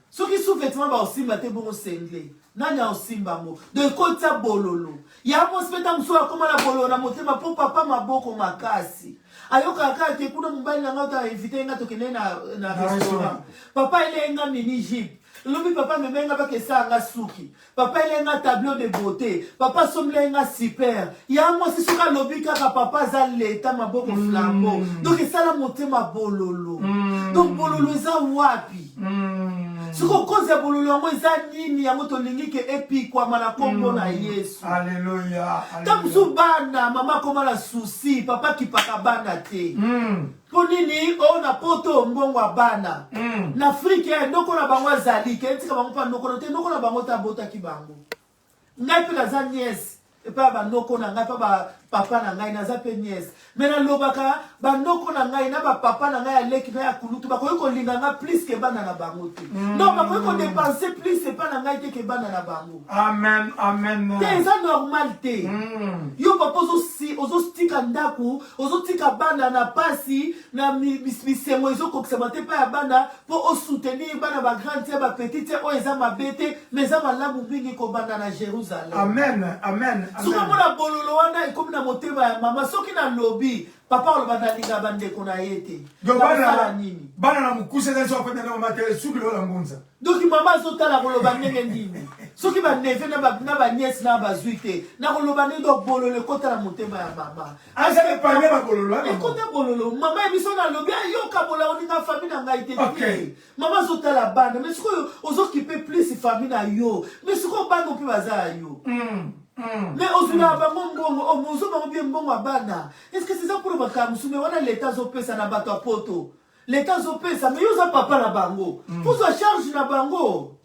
Soki sous-vêtement baosimba te, bongo singlet nani aosimba yango? Donc ekotisa bololo ya mwasi. Mpe ta mosusu akóma na bololo na motema mpo papa maboko makasi, ayokaka kaka te kuna mobali na ngai ota invite nga, tokende na restaurant, papa elenga mini jupe, lobi papa ameme nga bakesala nga suki, papa elenga tableau de beauté, papa asombela nga super. Ya mwasi soki alobi kaka papa aza leta maboko flambeau, donc esala motema bololo. Donc bololo eza wapi? Sikoyo cause ya bololo yango eza nini? Yango tolingi ke epikwama na nkombo na Yesu. Alleluya. Ntango mosusu bana, mama akoma na souci, papa akipaka bana te. Mpo nini? Oyo na poto mbongo ya bana. Na Afrike noko na bango azali ke etika bango mpa noko na te, noko na bango te abotaki bango. Ngai mpe naza nièce epai ya banoko na ngai, epai ba papa na ngai naza mpe nièce. Mais nalobaka banoko na ngai na ba papa na ngai ya leki na ya kulutu bakoki kolinga ngai plus ke bana na bango te. Non, bakoki kodepenser plus epai na ngai te ke bana na bango. Amen, amen. Te, eza normal te. Yo papa ozotika ndako, ozotika bana na pasi, na bisengo ezokokisama te epai ya bana mpo osoutenir bana ba grande te ba petite te, oyo eza mabe te, mais eza malamu mingi kobanda na Jérusalem. Amen, amen. Soki omona bololo wana ekomi na motema ya mama, soki nalobi papa oloba nalinga bandeko na ye te. Donc Nakosala nini? Bana na mokuse eza so afandi na mama te, suki lokola ngunza. Donc mama azotala koloba ndenge nini? Soki ba neveu na ba nièce na bazwi te, nakoloba ndenge? Donc bololo ekota na motema ya mama. Aza epargne ba bololo. Ekota bololo. Mama ya biso nalobi ayoka bola oninga famille na ngai te. Mama azotala bana, mais sikoyo ozokipe plus famille na yo, mais sikoyo bana mpe baza ya yo. Mais ozwilaka bango mbongo, ozwa bango bien mbongo ya bana. Est-ce que c'est ça pour makambo mosusu? Mais wana leta azopesa na bato ya poto. Leta azopesa, mais yo oza papa na bango. Ozwa charge na bango.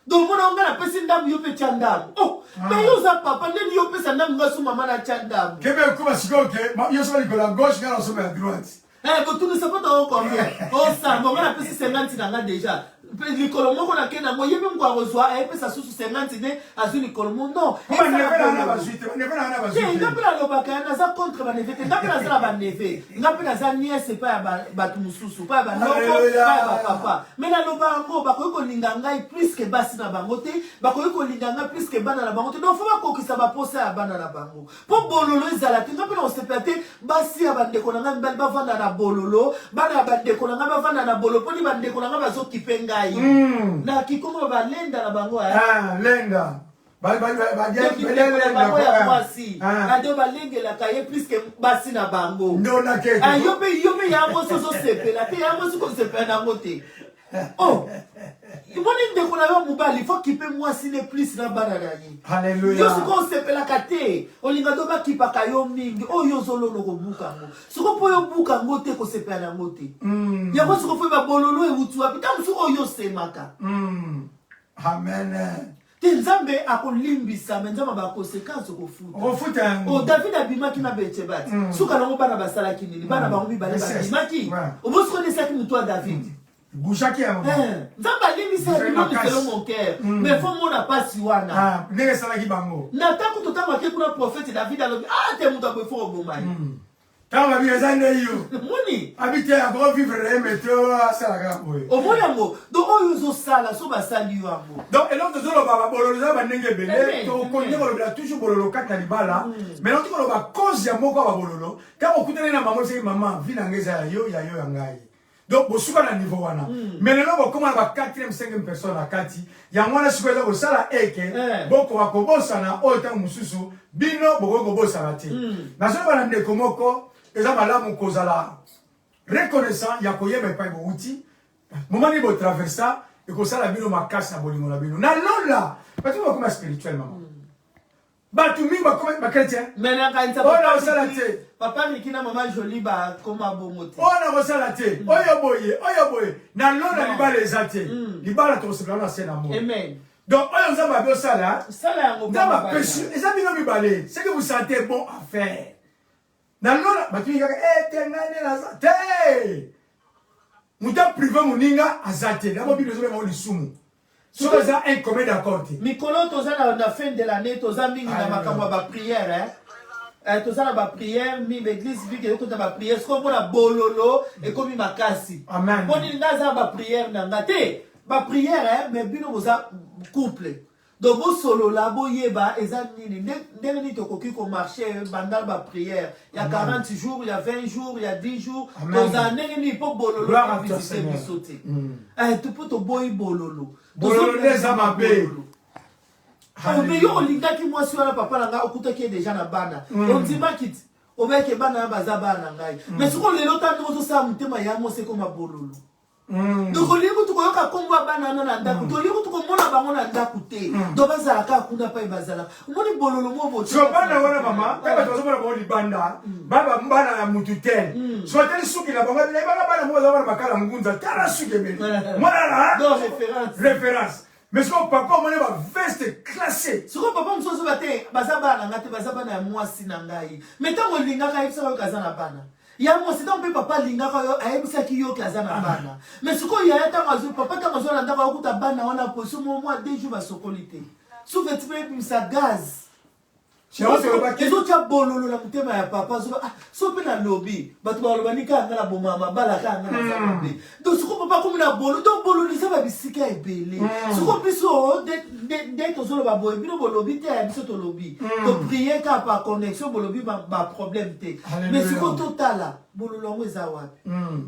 Donc mona nga napesi ndambu, yo mpe tia ndambu. Oh, mais yo oza papa, ndeni yo opesa ndambu, nga so mama natya ndambu. Kebe ekoma sikoyo ke yo soba likolo ya gauche, nga nasomba ya droite. Eh, botunisa mpo toko combien? Osambo nga napesi 50 na nga déjà. Likolo moko nake nango, ye mpe moko akozwa, ayepesa susu 50 nde azwi likolo mo. Non, baneve na nga bazwi te, baneve na nga bazwi te. Nga mpe nalobaka naza contre baneve te. Nga mpe naza na baneve, nga mpe naza nièce epai ya bato mosusu, epai ya banoko, epai ya bapapa. Mais naloba yango, bakoki kolinga ngai plus ke basi na bango te, bakoki kolinga ngai plus ke bana na bango te. Donc faut bakokisa baposa ya bana na bango mpo bololo ezala te. Nga mpe na kosepela te basi ya bandeko na ngai mibali bavanda na bololo, bana ya bandeko na ngai bavanda na bololo, mponi bandeko na ngai bazokipe ngai. Na kikongo balenda na bango. Lenda. Bango ya mwasi ado balengelaka ye plus ke basi na bango. Yo mpe, yo mpe ya mwasi ozosepela te, ya mwasi kosepela nango te. Oh, moni ndeko na yo mobali faut kipe mwasi ne plus na bana na ye. Yo sikoyo osepelaka te, olinga to bakipaka yo mingi. Oyo ozolona kobuka yango siko mpo yo buka yango te, kosepela yango te. Yango siko fo babololo ewuti wapi? Ntango mosusu oyo osemaka. Amen. Te, Nzambe akolimbisa, mais Nzambe abaconséquence okofuta. Okofuta yango. O David abimaki na Betsheba ti suka nango bana basalaki nini? Bana bango mibale babimaki. Obosiko esaki motu ya David. Bougeaki yango. Nzambe alimbisa bino selon mon cœur, mais faut mona pasi wana. Ndenge esalaki bango. Na ntango totangaki kuna, prophète David alobi: ah te, moto aboye, faut koboma ye. Ntango babi eza nde yo. Moni. Abi te, akovivre na ye meteo asalaka boye. Omoni yango. Donc oyo ozosala so basali yo yango. Donc eloko tozoloba, babololo eza bandenge ebele. Tokontinue kolobela toujours bololo kati na libala, mais nauti koloba cause ya moko ya babololo. Ntango okutani na mama, oseki: mama, vie na ngai eza ya yo, ya yo, ya ngai. Donc bosuka na niveau wana. Mais lelo bokóma na ba 4e, 5e personne na kati. Yango wana sikoyo eza kosala eke bokoka kobosana oyo ntango mosusu bino bokoki kobosana te. Nazoloba na ndeko moko, eza malamu kozala reconnaissant ya koyeba epai bowuti, moma nini botraversa. Ekosala bino makasi na bolingo na bino na lola. Bato bakoma spirituel, mama. Bato mingi bakoma bachrétien. Mais nakanisa oyo nakosala te. Papa Miki na mama Jolie bakoma bongo te. Oyo nakosala te, oyo boye, oyo boye. Na lola libala eza te. Libala tokosepela na se na moi. Amen. Donc oyo Nzambe abi osala, sala yango. Nzambe apesi eza bino mibale, ce que vous sentez bon à faire. Na lola bato mingi kaka e te, ngai nde naza te, moto aprive moninga aza te. Yango Bible ezobenga ngo lisumu soki eza un commun d'accord te. Mikolo toza na fin de l'année, toza mingi na makambo ya baprière. Eh, toza na baprière mingi, baeglise mingi ezokota baprière. Sikoyo mpona bololo ekomi makasi. Amen. Mpo nini? Nga aza na baprière na nga te, baprière, mais bino boza couple, donc bosolola, boyeba eza nini, ndenge nini tokoki komarche banda baprière ya 40 jours, ya 20 jours, ya 10 jours. Tozala ndenge nini mpo bololo evisite biso te? Mpo toboyi bololo. Bololo nde eza mabe. Mais yo olingaki mwasi wana, papa na ngai, okutaki ye déjà na bana, ondimaki ti obeyaki bana na baza bana na ngai. Mais sikoyo lelo ta ndenge ozosala, motema ya mwasi ekoma bololo. Donc olingi kutu koyoka nkombo ya bana wana na ndako te, olingi kutu komona bango na ndako te. Donc bazala kaka kuna pai bazalaka. Omoni bololo mo botie. So bana wana, mama, kaka bato bazomona bango libanda, baba bana ya mutu te. So atali suki na bango, ebaka bana moko baza bana bakala ngunza, tala suki ebele mwana. Donc référence. Référence. Mais sikoyo papa omoni baveste classé. Sikoyo papa mosusu azoba te, baza bana na ngai te, baza bana ya mwasi na ngai. Mais ntango olingaka, ayebisaka yoka aza na bana ya mwasi. Ntango mpe papa alingaka yo, ayebisaki yo ke aza na bana. Mais sikoyo yaya, ntango azwi papa, ntango azwa na ndako, akokuta bana wana poso mo mwa 2 jours basokoli te, sous-vêtement mpe ebimisa gaz. Ezotia bololo na motema ya papa. Azoba: "Ah, so mpe nalobi, bato baloba ni kaka nga na boma mabala, kaka nga naza mabe." Donc sikoyo papa akomi na bolo. Donc bololo eza babisika ebele. Sikoyo biso nde tozoloba boye, bino bolobi te, ya biso tolobi, toprier kaka par connexion, bolobi baproblème te. Mais sikoyo totala bololo yango eza wapi.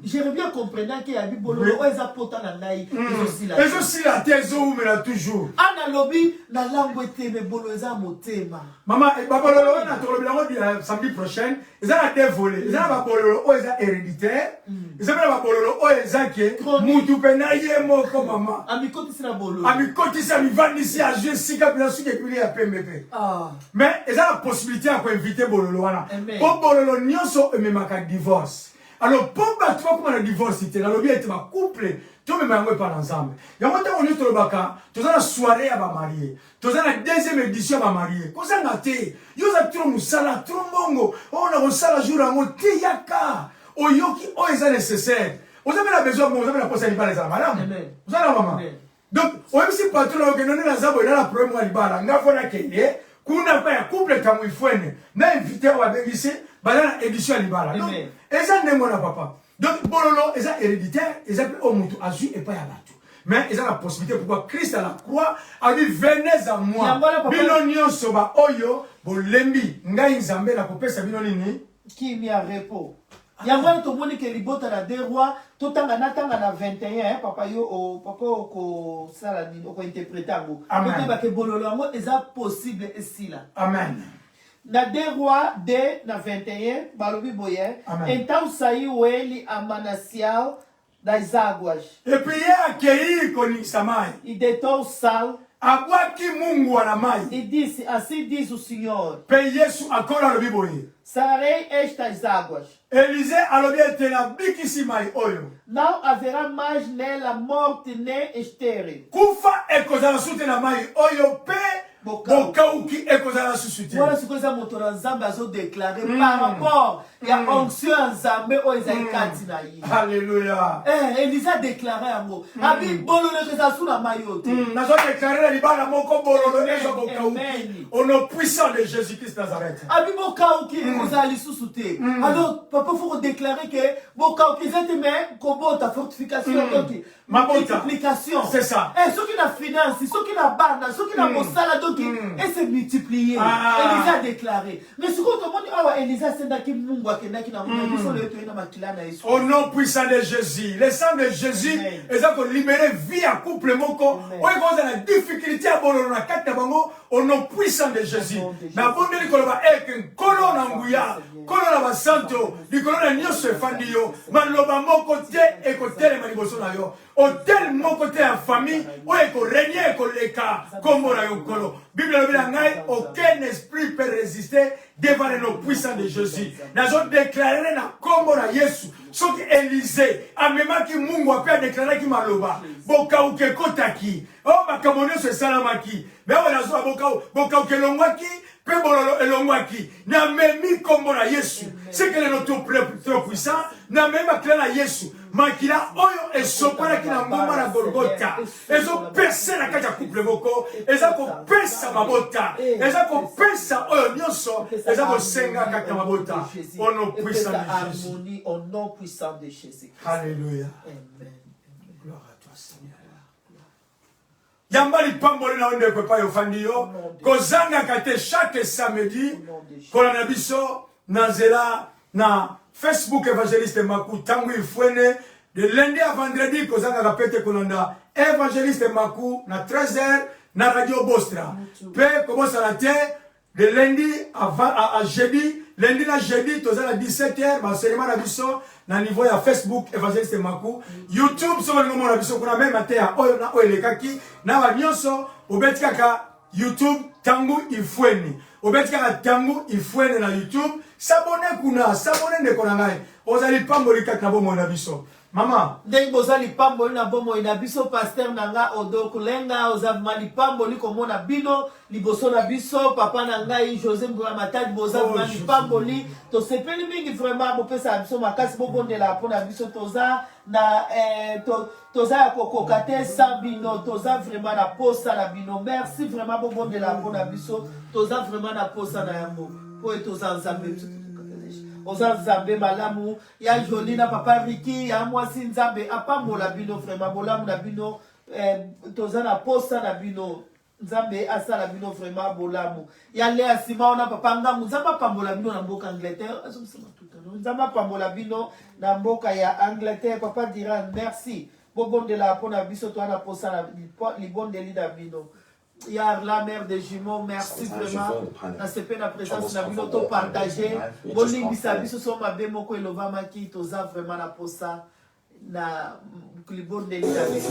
J'aimerais bien comprendre ke yabi bololo oyo eza pota na ngai ezosila. Ezosila te, ezowumela toujours. Ana alobi nalangwe te, mais bololo eza motema. Mama, babololo wana tokolobi yango samedi prochaine. Eza na deux volets. Eza na babololo oyo eza héréditaire, eza mpe na babololo oyo eza ke mutu mpena ye moko, mama. Amikotisi na bololo. Amikotisi, amivandisi, azwi esika mpena suki ebili ya pembe mpe. Mais eza na possibilité ya koéviter bololo wana, mpo bololo nyonso ememaka divorce. Alors mpo bato bakóma na divorce te, nalobi ete bacouple tomema yango epa na Nzambe. Yango ntango nyonso tolobaka toza na soirée ya bamariés, toza na deuxième édition ya bamariés. Kozanga te, yo oza trop mosala, trop mbongo oyo na kosala jour yango te. Yaka, oyoki oyo eza nécessaire. Oza mpe na besoin bongo, oza mpe na posa ya libala ezala malamu. Oza na mama. Donc oyebisi patron na okende nde naza boye, na problème ya libala, nga fo nakende kuna mpa ya couple Ntango Ifwene na invité oyo babengisi, baza na édition ya libala. Donc eza ndenge wana, papa. Donc bololo eza héréditaire, eza mpe oyo moto azwi epai ya bato. Mais eza na possibilité. Pourquoi Christ à la croix alobi: "Venez à moi, bino nyonso baoyo bolembi, ngai Nzambe nakopesa bino nini?" Kimia, repos. Yango wana tomoni ke libota na deux rois, totanga, natanga na 21. Papa, yo o, papa okosala nini? Okointerpréter yango. Toyeba ke bololo yango eza possible esila. Amen. Na 2 Rois 2 na 21, balobi boye: "Então saiu ele a manancial das águas." Et puis ye akei koningisa mai. "E deitou sal." Abwaki mungwa na mai. "E disse: Assim diz o Senhor." Mpe Yesu akolo alobi boye: "Sararei estas águas." Elize alobi ete nabikisi mai oyo. "Não haverá mais nela morte nem estéril." Kufa ekozala susu te na mai oyo, mpe bokauki ekozala susu te. Wana sikoyo eza moto na Nzambe azodéclarer par rapport ya onction ya Nzambe oyo ezali kati na ye. Alleluya. Elize adéclarer yango, abi bololo ekozala su na mai oyo te. Nazodéclarer na libala moko bololo ezwa bokauki au nom puissant de Jésus Christ Nazareth. Abi bokauki ekozala lisusu te. Alors papa, faut kodéclarer ke bokauki eza te, mais kobota, fortification, donc multiplication. C'est ça. Eh, soki na finance, soki na bana, soki na mosala, donc ese multiplier. Elize a déclaré. Mais sikoyo tomoni awa Elize asendaki Mungu, akendaki na biso lelo toye na makila na Yesu. Au nom puissant de Jésus, le sang de Jésus eza kolibérer vie ya couple moko oyo ekozala na difficulté ya bololo na kati na bango, au nom puissant de Jésus. Nabondeli koloba eke Nkolo na nguya, Nkolo na basanto, likolo na nyonso efandi yo, maloba moko te ekotelema liboso na yo, autel moko te ya famille oyo ekorégner ekoleka nkombo na yo, Nkolo. Bible elobi na ngai: "Aucun esprit peut résister devant le nom puissant de Jésus." Nazodéclarer na nkombo na Yesu, soki Elize amemaki mungu ape adéclaraki maloba, bokauka ekotaki oyo, makambo nyonso esalamaki. Mais awa nazwa bokauka elongwaki mpe bololo elongwaki. Namemi nkombo na Yesu, sekele no trop puissant. Namemi makila na Yesu, makila oyo esopelaki na ngomba na Golgota, ezopesa na kati ya couple moko, eza kopesa mabota, eza kopesa oyo nyonso eza kosenga kati ya mabota, au nom puissant de Jésus. Au nom puissant de Jésus. Alléluia. Amen. Gloire à toi, Seigneur. Yamba lipamboli na yo, ndeko, epai ofandi yo. Kozangaka te chaque samedi kolanda biso na nzela na Facebook, Évangéliste Maku Ntango Ifwene, de lundi à vendredi. Kozangaka pe te kolanda Évangéliste Maku na 13h na Radio Bostra. Mpe kobosana te, de lundi à jeudi, lundi na jeudi, toza na 17h, baenseignement na biso. Na niveau ya Facebook, Evangeliste Maku. YouTube, soki olingi omona biso kuna, meme mateya oyo na oyo elekaki na ba nyonso, obeti kaka YouTube Tangu Ifweni, obeti kaka Tangu Ifweni na YouTube, s'abonner kuna, s'abonner ndeko na ngai, ozali pamboli kati na bomoi na biso. Mama, Ndenge boza lipamboli na bomoi na biso, pasteur na nga Odo Kulenga, oza vraiment lipamboli komona bino liboso na biso. Papa na ngai José Mbula Matadi, boza Oh, vraiment José. lipamboli, tosepeli mingi vraiment. Bopesaka biso makasi, bobondelaka mpona biso. Toza na toza ya kokoka te sans bino. Toza vraiment na posa na bino. Merci vraiment, bobondelaka mpona biso. Toza vraiment na posa na yango po ete oza Nzambe, biso oza Nzambe malamu. Ya Joli na papa Riki ya mwasi, Nzambe apambola bino vraiment, bolamu na bino, toza na posa na bino. Nzambe asala bino vraiment bolamu. Ya Lea nsima wana, papa Ngangu, Nzambe apambola bino na mboka Angleterre. Azongisa matuta, no? Nzambe apambola bino na mboka ya Angleterre. Papa Diran, merci, bobondela mpona biso. Toza na posa na libondeli na bino. Ya la mère des jumeaux, merci vraiment, nasepe na présence na bino. Topartage, bolimbisa biso so mabe moko elobamaki. Toza vraiment na posa na libondeli na biso.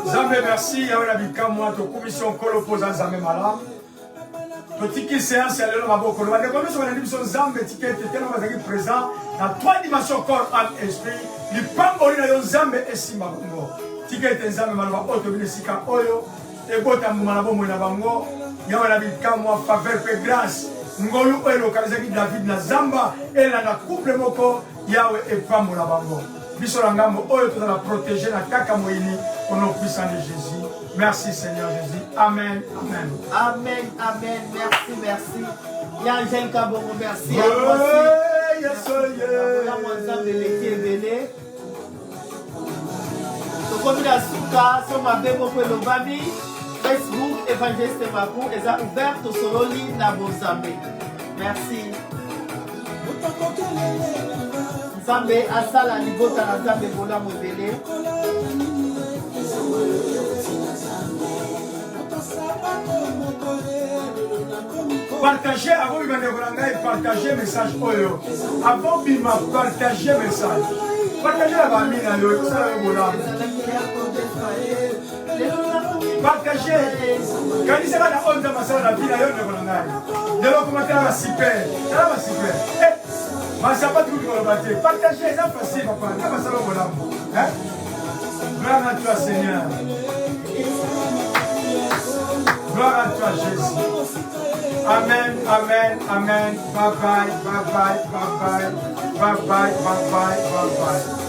Nzambe, merci. Yawe na bikamwa, tokumisi yo Nkolo mpo oza Nzambe malamu. Totiki séance ya lelo maboko na bandeko nyonso balandi biso. Nzambe, tika ete tena bazalaki présent na trois dimensions, corps, âme, esprit, lipamboli na yo Nzambe esimba bango. Tika ete Nzambe, maloba oyo tobina esika oyo ebota mbuma na bomoi na bango. Yawe na bikamwa, faveur mpe grâce, ngolu oyo elokalizaki David na zamba elanda couple moko. Yawe, epambola bango. Biso na ngambo oyo tozala protégé na kaka moyini, au nom puissant de Jésus. Merci Seigneur Jésus. Amen, amen. Amen, amen. Merci, merci. Ya Angèle Kabongo, merci. Ya Ouais, yes, yeah. Bolamu ya Nzambe eleki ebele. Tokomi na suka. So mabe moko elobami, Facebook Évangéliste Maku eza ouvert, tosololi na bonzambe. Merci. Nzambe asala libota na Nzambe bolamu ebele. Partage avant bima, ndeko na ngai, partage message oyo avant bima. Partage message, partage na bami na yo, ekosala yo bolamu. Partage, kanisaka na oyo Nzambe asala na vie na yo, ndeko na ngai. Lelo okoma, tala basuper, tala basuper, basapatu kutu koloba te. Partage eza facile, papa. Nzambe asala yo bolamu. Gloire à toi, Seigneur. Gloire à toi, Jésus. Amen, amen, amen. Bye bye, bye bye, bye bye, bye bye, bye bye, bye bye.